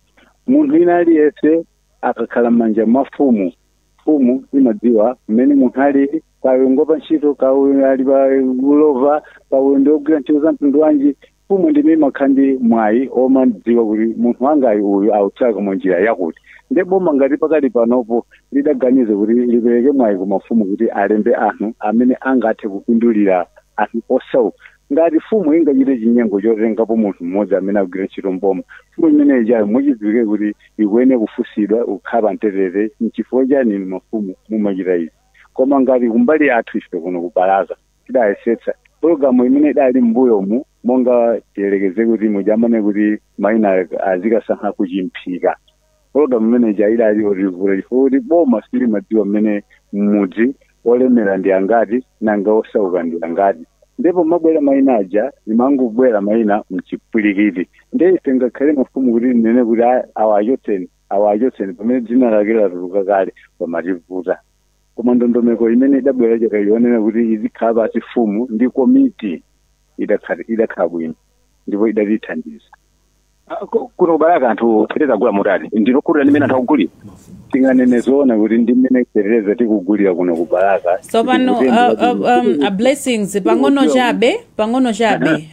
Munthu wina aliyense akakhala m'manja mwa fumu, fumu imadziwa mmene munthu ali, kawe ngopa ntchito, kawe ali pa ulova, kawe ndiogwira ntchito za mtundu wanji. Fumu ndime imakhala ndi mwayi omadziwa kuti munthu wangayi uyu awutsaka mu njira yakuti. Nde boma ngati pakali panopo lidaganiza kuti lipereke mwayi ku mafumu kuti alembe anthu amene angathe kupindulira anthu osauka. Ngati fumu ingachite chinyengo chotengapo munthu mmodzi amene akugwira ntchito mboma, fumu imeneyi ijayo muchidziwike kuti ikuyenera kufunsidwa kukhala pamtetete, nchifukwa chani inu mafumu mumachita izi. Koma ngati kumbali yathu ife kuno ku Balaka tidayesetsa pologalamu imene idali m'mbuyomu, monga tiyelekeze kuti mujamane kuti mayina azikasankha kuchimphika, pologalamu imene ija idali yotivula chifukwa kuti boma silimadziwa mmene mmudzi olemera ndi angati nanga osauka ndi angati. Ndipo mabwera mayina aja imangobwera mayina mchipwirikiti. Nde ife ngakhale mafumu kuti nene kuti awachotseni awachotseni pamene dzina lake latuluka kale, pamativuta. Koma ndondomeko imene idabwera chaka yonena kuti izikhala pasi fumu ndi komiti idakhala bwino ndipo idatithandiza. Kuno kubalaka anthu fetereza agula motani? Ndinokhulupirira ndi mmene anthu akugulira. Tinganene zoona kuti ndi mmene fetereza tikugulira kuno ku Balaka. Tsopano Blessings, pang'ono chabe, pang'ono chabe,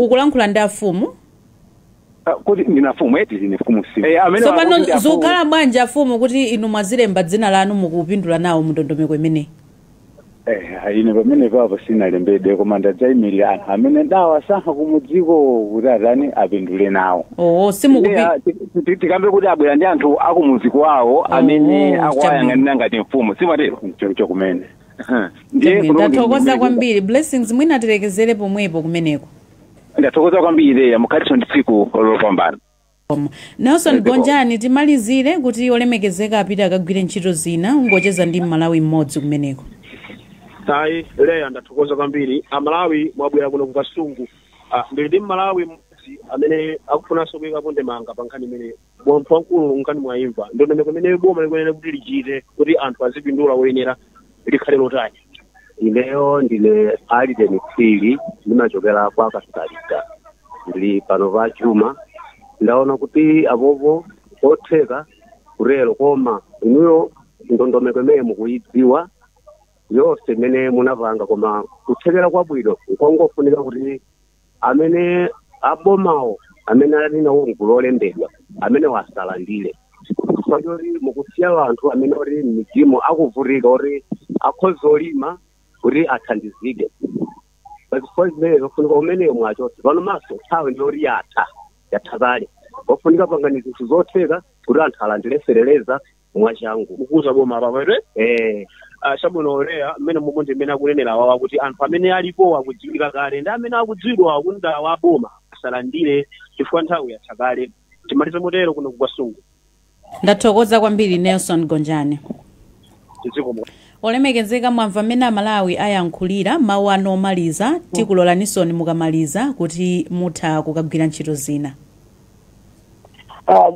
ukulankhula ndi afumu? Kuti ndina fumu eti? Ndine fumu simu. Amene Tsopano akuti afumu. zikukhala bwanji afumu kuti inu mwazilemba dzina lanu mukupindula nawo mndondomeko imeneyi? Ine pamene papo sinalembedwe, koma ndadzayimirira anthu amene ndawasankha kumudziko kuti atani apindule nawo. Oh, simukupi Tikambe kuti abwera ndi anthu akumudziko kwawo amene akuwayang'anira ngati mfumu, simatero? Choncho kumene. Ndiye kuno Ndathokoza kwambiri Blessings, mwina tilekezere pomwepo kumeneko. Ndathokoza kwambiri, mukhaliso ndi tsiku lopambana. Nelson Ndiko. Gonjani, timalizire kuti olemekezeka apite akagwire ntchito zina, ungocheza ndi Mmalawi mmodzi kumeneko. Ayi Leya, ndathokoza kwambiri. Amalawi mwabwera kuno ku Kasungu. Ndili ndi Mmalawi mmodzi amene akufunanso kuyikapo ndemanga pa nkhani imene munthu wamkulu nkhani mwayimva. Ndondomeko imene boma likuyenera kuti lichite kuti anthu azipindula woyenera likhale lotani? Ineyo ndine Aliden Phiri, ndimachokera kwa Kasalika, ndili pano pa chuma. Ndaona kuti apopo otheka kutero, koma inuyo ndondomeko imene mukuyidziwa yonse imene munapanga, koma kuthekera kwabwino nkongofunika kuti amene abomawo amene ali nawo mgulu olembedwa amene wasalandire, chifukwa choti mukusiya anthu amene oti m'midzimo akuvutika oti akhoza olima kuti athandizike. Pazifukwa zimene zofunika umeneyo mwachotse pano maso nthawi ndiyoti yatha, yatha kale. Ofunika pangani zinthu zotheka kuti anthu alandire fetereza mwachangu. Mukuuza boma apapo ere? Chabwino Leya, mmene momwe ndi mmene akunenera awawa kuti anthu amene alipo akudziwika kale ndi amene akudziwidwa akuti awa aboma asalandire chifukwa nthawi yatha kale. Timalize motero kuno ku Kasungu. Ndathokoza kwambiri Nelson Gonjani. Zikomo. Olemekezeka, mwamva mmene Amalawi ayankhulira. Mawu anu omaliza, tikulolanisoni mukamaliza kuti mutha kukagwira ntchito zina.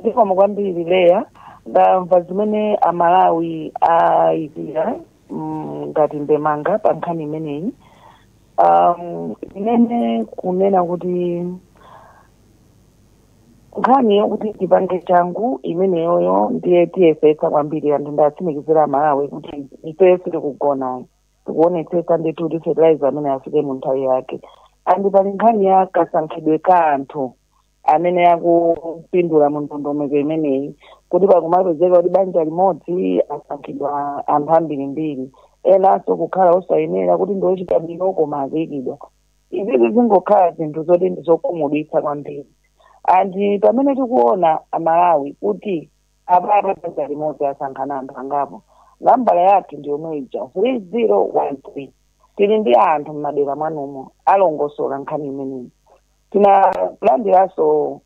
Zikomo kwambiri Leya. Ndamva zimene Amalawi ayipira. Ngati ndemanga pa nkhani imeneyi, imene kunena kuti nkhani yokuti tipange changu imeneyoyo, ndiye tiyesetsa kwambiri. Anthu ndatsimikizira Malawi kuti ifeyo sitikugona, tikuonetsetsa ndithu kuti fertilizer amene afike mu nthawi yake. And pali nkhani ya kasankhidwe ka anthu amene akupindula mu ndondomeko imeneyi, kuti pakumapezeka kuti banja limodzi asankhidwa anthu ambirimbiri, enanso kukhala osayenera kuti ndi ochita bwino koma akuyikidwa. Izizi zingokhala zinthu zoti ndi zokhumudwitsa kwambiri. And pamene tikuona Amalawi kuti apapa banja limodzi asankhana anthu angapo, nambala yathu ndi yomwe ija, 3013. Tili ndi anthu m'madera mwanumo alongosola nkhani imeneyi. Tinalandiranso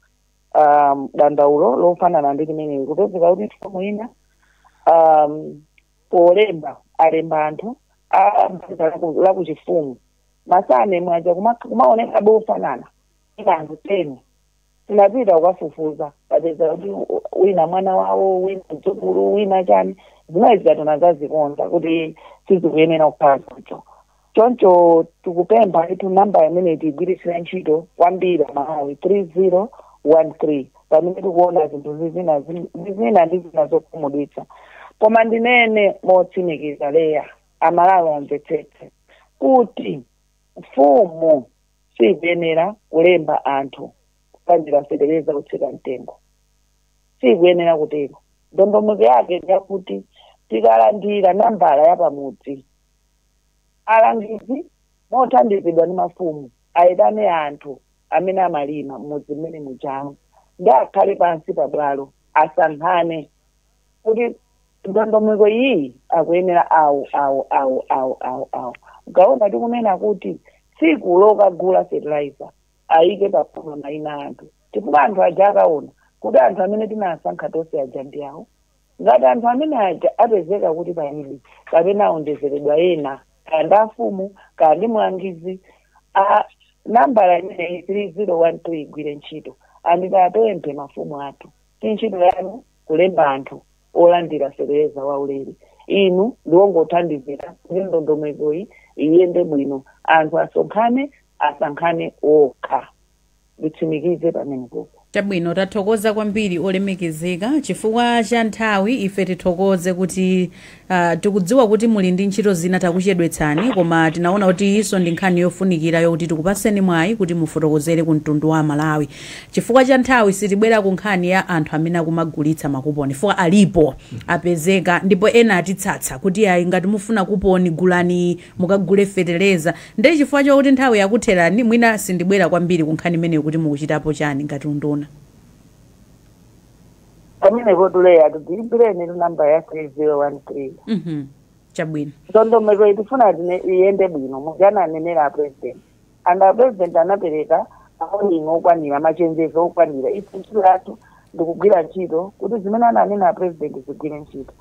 dandaulo lofanana ndi limeneyi, kupezeka kuti mfumu ina polemba alemba anthu a banja lakuchifumu, ma surname aja kumaoneka bofanana, ina anthu 10. Tinapita kukafufuza, papeza kuti wina mwana wawo, wina mdzukulu, wina chani. Zimene zikatona zazikonza kuti sizikuyenera kukhala choncho. Choncho tikupempha ndithu namba imene tiyigwiritsire ntchito kwambiri Amalawi, 3013, pamene tikuona zinthu zizina zina ndi zina zokhumudwitsa. Koma ndinene motsimikiza leya, Amalawi amvetsetse kuti mfumu sikuyenera kulemba anthu kulandira fetereza kutsika mtengo, sikuyenera kutero. Ndondomeko yake ndiyakuti tikalandira nambala ya pamudzi, alangizi mothandizidwa ndi mafumu ayitane anthu amene amalima m'mudzi mmene mujamo, ndi akhale pansi pabwalo asankhane kuti ndondomeko iyi akuyenera awu, awu, awu, awu, awu, awu. Ukaona tikunena kuti tsiku lokagula fertilizer ayike pakhoma mayina anthu, chifukwa anthu aja akaona kuti anthu amene tinasankha tonse aja ndi awo. Ngati anthu amene aja apezeka kuti palibe kapena aonjezeredwa ena, kaya ndi afumu kaya ndi mlangizi, a nambala imeneyi 3013 igwire ntchito. Anditapemphe mafumu athu, ti ntchito yanu kulemba anthu olandira fetereza waulere, inu ndiwongothandizira kuti ndondomekoyi iyende bwino. Anthu asonkhane, asankhane okha. Nditsimikize pamenepopo. Chabwino, tathokoza kwambiri olemekezeka. Chifukwa cha nthawi, ife tithokoze kuti tikudziwa kuti muli ndi ntchito zina, takuchedwetsani, koma tinaona kuti iso ndi nkhani yofunikira yokuti tikupaseni mwayi kuti mufotokozere ku mtundu wa Malawi. Chifukwa cha nthawi, sitibwera ku nkhani ya anthu amene akumagulitsa makuponi, chifukwa alipo, apezeka, ndipo ena atitsatsa kuti ayi, ngati mufuna kuponi gulani, mukagule feteleza. Ndi chifukwa chokuti nthawi yakutherani, mwina sindibwera kwambiri ku nkhani imeneyo kuti mukuchitapo chani ngati unduna. Pamenepo tuleya tidziimbireni namba ya 3013. Chabwino. Ndondomeko itifuna iyende bwino mujana anenera a president, and a president anapereka mawarning okwanira, machenjezo okwanira. Ife ntchito yathu ndikugwira ntchito kuti zimene ananena a president zigwire ntchito.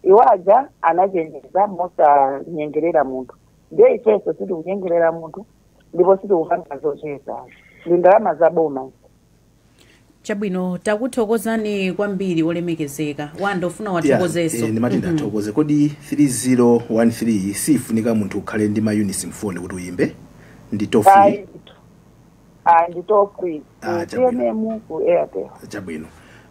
Iwaja anachenjeza mosanyengerera munthu, ndiye ifenso sitikunyengerera munthu ndipo sitikupanga zocheza, ndi ndalama za boma. Chabwino, takuthokozani kwambiri olemekezeka. Wanda, ufuna wathokozeso? Yeah, ndimati ndathokoze. Kodi 3013 sifunika munthu ukhale ndi mayunits mfoni kuti uyimbe? Ndi toll free? Ayi, ndi toll free Ah, ku chabwino. TNM, ku Airtel. Chabwino,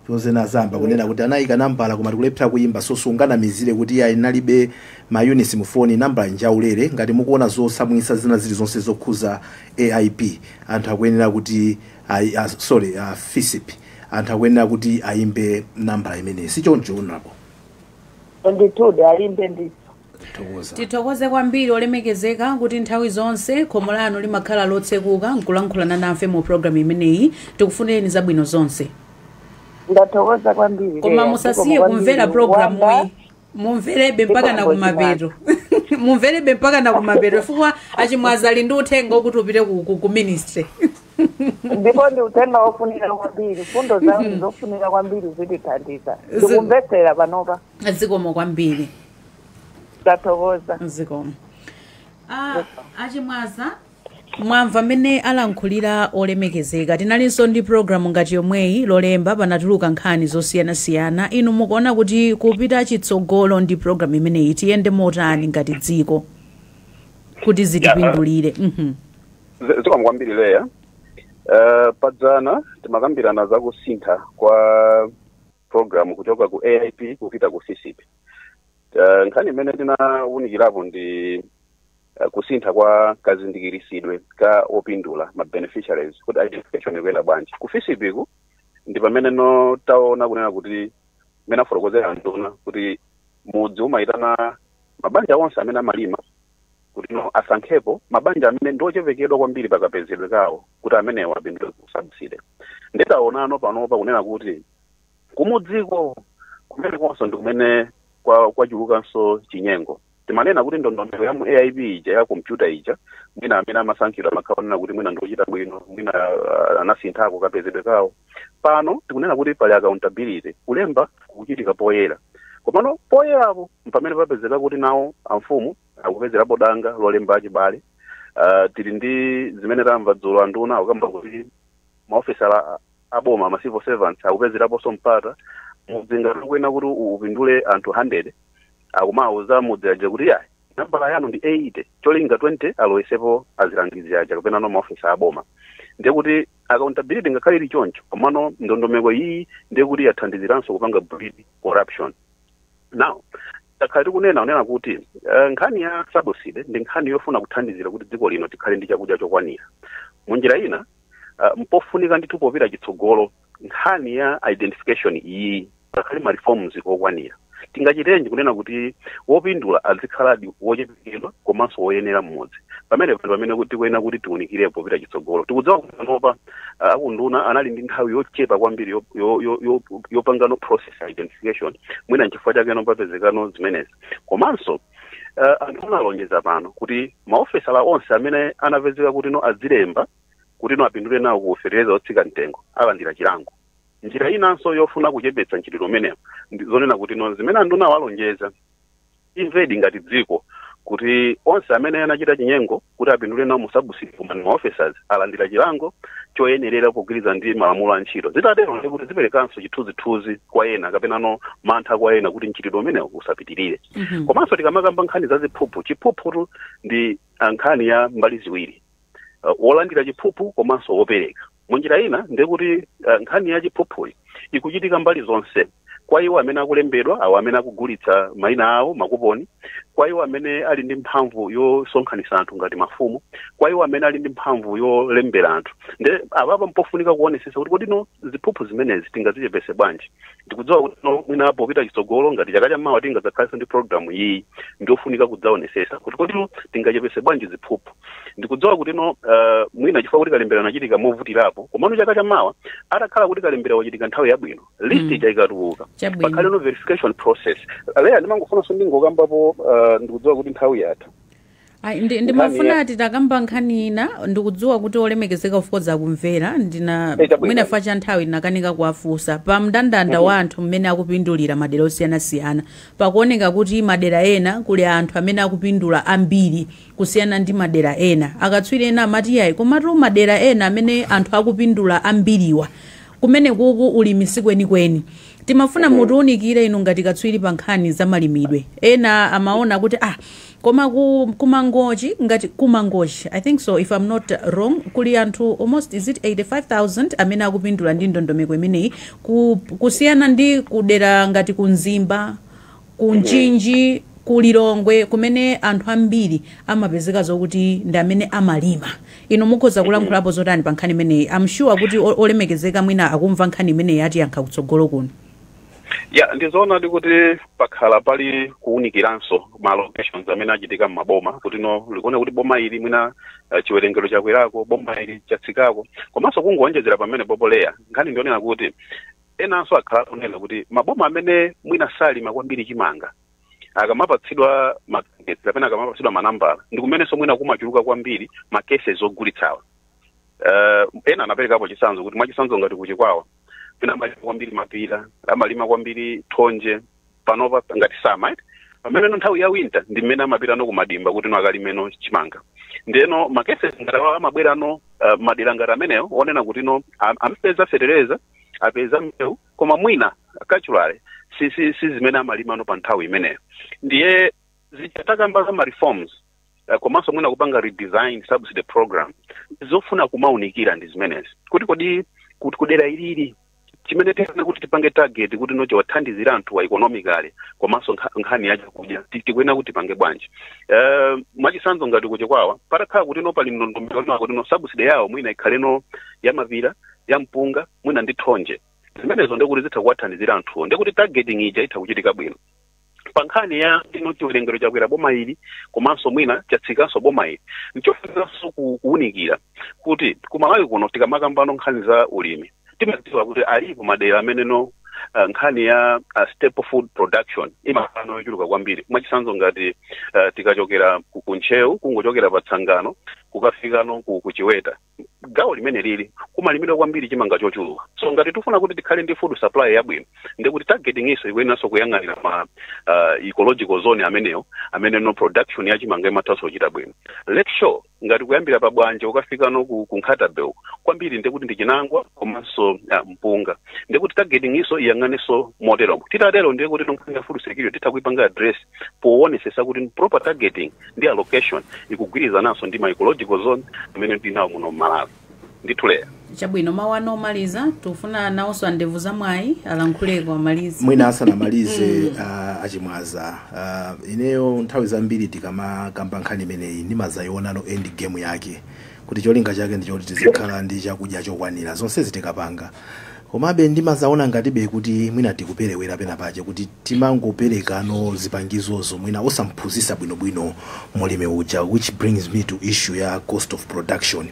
tozena zamba kunena kuti anayika nambala koma tikulephera kuyimba, so sunganamizire kuti iye inalibe mayunits mufoni. Nambala njaulere. Ngati mukuona zosamwisa zina zilizonse zokhuza AIP, anthu akuyenera kuti sorry, FISP, anthu akuyenera kuti ayimbe nambala imeneyi, sichoncho honourable? Ndithudi, ayimbe ndithu. Thokoza. Tithokoze kwambiri olemekezeka kuti nthawi zonse khomo lanu limakhala lotsekuka nkulankhulana nafe mu programu imeneyi. Tikufunireni zabwino zonse. Ndathokoza kwambiri, Koma Leya. musasiye Zikomo kumvera kwambiri. programu Wanda, iyi, mumverebe mpaka na Ndipo kumapeto, mumverebe mpaka na kumapeto, chifukwa achimwaza ali ndi uthenga wokuti upite ku ministry. Ndipo ndi uthenga wofunika kwambiri, fundo zawo ndi zofunika kwambiri, zitithandiza. Ndikumvetsera panopa. Zikomo kwambiri. Ndathokoza. Zikomo. Achimwaza. Mwamva mmene alankhulira olemekezeka. Tinalinso ndi programu ngati yomweyi Lolemba, panatuluka nkhani zosiyanasiyana. Inu mukuona kuti kupita chitsogolo ndi programu imeneyi tiyende motani ngati dziko kuti zitipindulire? Zikomo kwambiri, Leya. Padzana timakambirana za kusintha kwa program kuchoka ku AIP kupita ku FISP. Nkhani imene tinawunikirapo ndi kusintha kwa kazindikiritsidwe ka opindula, ma beneficiaries, kuti identification ikuyenda bwanji ku FISP ku. Ndi pamene no taona kunena kuti mmene afotokozera nduna kuti mudzi umayitana mabanja onse amene amalima kuti no asankhepo mabanja amene ndiochepekedwa kwambiri pakapezedwe kawo kuti amenewo apindule ku subsidy. Nditaonano panopa kunena kuti kumudziko kumene konso ndi kumene kwachulukanso chinyengo. Timanena kuti ndondomeko ya mu AIP ija, ya kompyuta ija, mwina amene amasankhidwa amakhala onena kuti mwina ndiochita bwino, mwina anasinthako kapezedwe kawo. Pano tikunena kuti pali accountability, kulemba kukuchitika poyera. Komano poyerapo pamene papezeka kuti nawo amfumu akupezerapo danga lolemba achibale. Tili ndi zimene tamva dzulo anduna akukamba kuti maofesala aboma, ma civil servants, akupezeraponso mpata. Mudzi ngati ukuyena kuti upindule anthu 100, akumawuza mudzi aja kuti yayi, nambala yanu ndi 80, cholinga 20 alowesepo azilangizi aja kapena no maofesa aboma. Ndiye kuti accountability ngakhale ili choncho, komano ndondomeko iyi ndiye kuti yathandiziranso kupanga breed corruption. Now takhala tikunena kunena kuti nkhani ya subsidy ndi nkhani yofuna kuthandizira kuti dziko lino tikhale ndi chakudya chokwanira. Munjira ina, mpofunika ndithu popita chitsogolo nkhani ya identification iyi pakhale ma reforms okwanira. Tingachitenji kunena kuti wopindula azikhaladi wochepekedwa komanso woyenera mmodzi? Pamene panthu pamene kuti tikuyenera kuti tiwunikire popita chitsogolo. Tikudziwa kuti panopa akunduna anali ndi nthawi yochepa kwambiri yopangano process identification, mwina nchifukwa chake nopapezekano zimenezi. Komanso anthu analonjeza pano kuti maofesala onse amene anapezeka kuti no azilemba kuti no apindule nawo ku fetereza otsika mtengo alandira chilango. Njira inanso yofuna kuchepetsa mchitidwe umenewo ndi zonena kuti no zimene anduna walonjeza imvedi ngati dziko kuti onse amene anachita chinyengo kuti apindule nawo mu subsidy koma ma officers alandira chilango choyenerera pogwirizana ndi malamulo a ntchito. Zitatero ndi kuti ziperekanso chithunzithunzi kwa ena kapena no mantha kwa ena kuti mchitidwe umenewo usapitirire. Komanso tikamakamba nkhani za ziphuphu, chiphuphutu ndi nkhani ya mbali ziwiri, wolandira chiphuphu komanso wopereka. Munjira ina ndiye kuti nkhani ya chiphuphuyi ikuchitika mbali zonse, kwa iwo amene akulembedwa, awo amene akugulitsa mayina awo makuponi, kwa iwo amene ali ndi mphamvu yosonkhanitsa anthu ngati mafumu, kwa iwo amene ali ndi mphamvu yolembera anthu. Nde apapa mpofunika kuonesesa kuti kodi no ziphuphu zimenezi tingazichepese bwanji? Ndikudziwa kuti no mwina popita chitsogolo ngati chaka chammawa tingadzakhalenso ndi programu iyi, ndiofunika kudzaonesesa kuti kodi no tingachepese bwanji ziphuphu. Ndikudziwa kuti no mwina chifukwa kuti kalembera anachitika movutirapo, komano chaka chammawa atakhala kuti kalembera wachitika nthawi yabwino, list ija ikatuluka, pakhale no verification process. Leya, ndimangofunanso ndingokambapo, ndikudziwa kuti nthawi yatha. Ayi, ndimafuna titakamba nkhani ina. Ndikudziwa kuti olemekezeka, of course, akumvera. Ndina Chabwino. Mwina fa cha nthawi ndinakanika kuwafunsa pa mndandanda wa anthu mmene akupindulira madera osiyanasiyana. Pakuoneka kuti madera ena kuli anthu amene akupindula ambiri kusiyana ndi madera ena. Akatswiri ena amati yayi, komatu madera ena amene anthu akupindula ambiriwa, kumene kuku ulimi sikwenikweni. Timafuna mutiunikire inu ngati katswiri pa nkhani za malimidwe. Ena amaona kuti ah, koma ku Mangochi, ngati ku Mangochi, I think so, if I'm not wrong, kuli anthu almost, is it 85,000 amene akupindula ndi ndondomeko imeneyi, kusiyana ndi kudera ngati ku Mzimba, ku Mchinji, ku Lilongwe, kumene anthu ambiri amapezeka zokuti ndi amene amalima. Inu mukhoza kulankhulapo zotani pa nkhani imeneyi? I'm sure kuti olemekezeka mwina akumva nkhani imeneyi, atiyankha kutsogolo kuno. Ya, ndizoona ndi kuti pakhala pali kuwunikiranso ma allocations amene achitika m'maboma kuti no likuone kuti boma ili mwina chiwerengero chakwerako, boma ili chatsikako. Komanso kungoonjezera pamene popoleya nkhani, ndionena kuti enanso akhala akunena kuti maboma amene mwina salima kwambiri chimanga akamapatsidwa magetsi kapena akamapatsidwa manambala, ndi kumenenso mwina kumachuluka kwambiri ma cases ogulitsawa. Ena anaperekapo chitsanzo kuti mwachitsanzo ngati kuChikwawa mwina amalima kwambiri mapira, amalima kwambiri thonje, panopa ngati sama, right? Pamene no nthawi ya winter ndi mmene amapita no kumadimba kuti no akalimeno chimanga. Ndeno ma cases ngati awa amabwera no madera ngati amenewo onena kuti no amapeza fetereza, apeza mbewu, koma mwina culturally si zimene amalima no pa nthawi imeneyo. Ndiye zichatakamba za ma reforms, komanso mwina kupanga redesign subsidy program, zofuna kumaunikira ndi zimenezi, kuti kodi kuti kudera ilili chimene tifuna kuti tipange target kuti no chiwathandizira anthu wa economically komanso nkhani ya chakudya, tikuyenera kuti tipange bwanji? Mwachitsanzo ngati kuchikwawa, patakhala kuti no pali ndondomeko kuti no subsidy yawo mwina ikhaleno ya mapira, ya mpunga, mwina ndi thonje, zimenezo ndekuti zitha kuwathandizira anthuwo, ndekuti targeting ija itha kuchitika bwino. Pa nkhani ya ino chiwerengero chakwera boma ili komanso mwina chatsikanso boma ili, nchofunikanso kuwunikira kuti kumalawi kuno tikamakambano nkhani za ulimi, timadziwa kuti alipo madera amene no nkhani ya staple food production imakhala yochuluka kwambiri. Mwachitsanzo ngati tikachokera ku Ntcheu, kungochokera pa Tsangano kukafikano ku Chiweta, gawo limene lili kumalimidwa kwambiri chimanga chochuluka. So ngati tifuna kuti tikhale ndi food supply yabwino, ndikuti targeting iso ikuyeneranso kuyang'anira ma ecological zone amenewo amene no production ya chimanga imathanso kuchita bwino. Lakeshore, ngati kuyambira pa Bwanja ukafikano ku Nkhata Bay, kwambiri ndikuti ndi chinangwa komanso mpunga, ndikuti targeting iso iyang'anenso moteromo. Titatero ndiye kuti nkhani ya food security titha kuipanga address powonesesa kuti proper targeting ndi allocation ikugwirizananso ndi ma ecological zone amene tinawo muno mMalawi. Ndithuleya. Chabwino, mawu ano omaliza, tikufuna nawonso andevu zamwayi alankhuleko, amalize. Mwina asanamalize achimwaza, ineyo nthawi zambiri tikamakamba nkhani imeneyi ndimazayionano end game yake, kuti cholinga chake ndi choti tizikhala ndi chakudya chokwanira zonse zitikapanga. Komabe ndimazaona ngatibe kuti mwina tikuperewera pena pache, kuti timangoperekano zipangizozo mwina osamphunzitsa bwinobwino mulimi uja, which brings me to issue ya cost of production.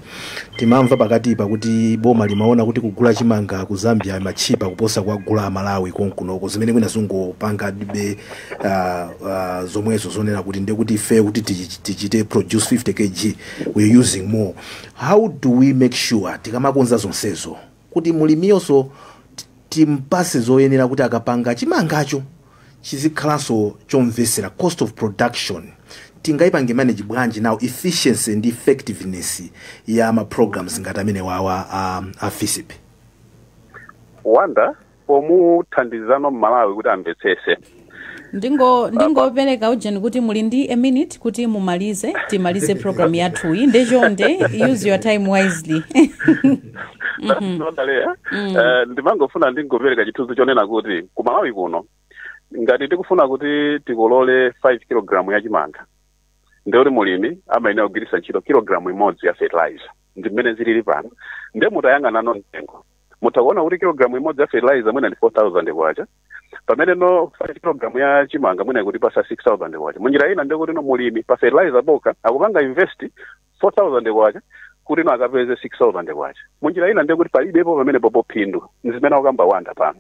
Timamva pakati pakuti boma limaona kuti kugula chimanga ku Zambia imachipa kuposa kuwagula Malawi konkunoko, zimene mwina zingopanga dibe zomwezo zonena kuti ndekuti ife kuti tichite produce 50 kg, we're using more. How do we make sure tikamakonza zonsezo kuti mulimiyonso timpase zoyenera kuti akapanga chimangacho chizikhalanso chomvesera? Cost of production tingayipange manage bwanji now, efficiency ndi effectiveness ya ma programs ngati amene wawa a FISP? Wanda pomuthandizano mMalawi kuti amvetsese. Ndingopereka ujeni kuti muli ndi a minute kuti mumalize, timalize program yathuyi, ndechonde use your time wisely. Ndaleya, ndimangofuna ndingopereka chithunzi chonena kuti ku Malawi kuno ngati tikufuna kuti tikolole 5 kg ya chimanga, ndekuti mulimi amayenera kugwiritsa ntchito kilogramu imodzi ya fertilizer. Ndi mmene zilili pano. Nde mutayang'anano mtengo, mutakuona kuti kilogramu imodzi ya fertilizer mwina ndi 4000 kwacha, pamene no 5 kilogramu ya chimanga mwina ikuti pasa 6000 kwacha. Munjira ina ndekuti no mulimi pa fertilizer boka akupanga invest 4000 kwacha kuti no akapeze 6000 kwacha. Munjira ina ndekuti palibepo pamene popo phindu, nzimene akukamba Wanda pano.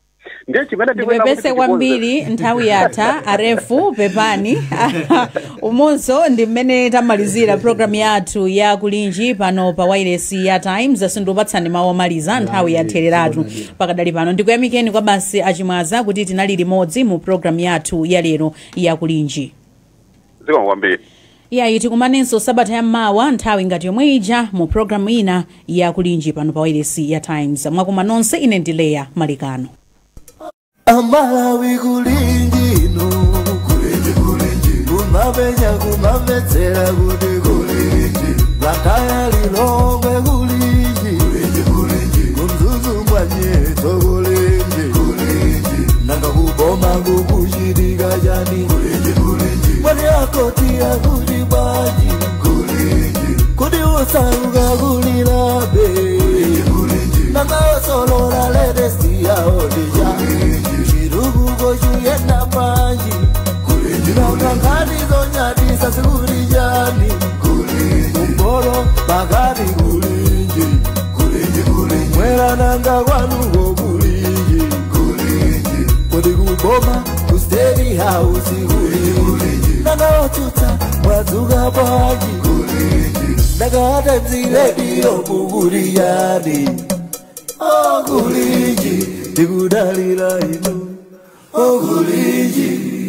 Ndiye chimene tikuyenera kuti Ndipepese tikonze- kwambiri, nthawi yatha arefu, pepani. Umonso ndi mmene tamalizira programu yathu ya Kulinji pano pa wireless ya Times. Sindikupatsani mawu omaliza, nthawi yathereratu. Pakadali pano ndikuyamikeni kwa basi achimwaza kuti tinali limodzi mu programu yathu ya lero ya Kulinji. Zikomo kwambiri. Iyayi, tikumanenso sabata yammawa nthawi ngati yomwe ija mu programu ina ya Kulinji pano pa wireless ya Times. Mwakuma nonse, ine ndi Leya Malikano. Amalawi, kulinji ino, kulinji, kulinji, kumapenya kumamvetsera kuti kulinji, Blantyre, Lilongwe, kulinji, kulinji, kulinji, kumzuzu mwanyeto, kulinji, kulinji, nanga kuboma kukuchitika chani? Kulinji, kulinji, mwani akoti akuti bwanji? Kulinji, kuti usauka kulilabe? Kulinji, nanga osolola latest yaodija chirukuko chuyenda panji? Nanga nkhani zonyadisa zikuli chani? Kumporo pakati, kulinji, mwera nanga kwanuko, kulinji, kuti kuboma ku State House, kulinji, nanga otsutsa mwadzuka bwanji? Nanga Times Radio kukuli yani? Oh, kulinji, tikudalira inu. Oh, kulinji.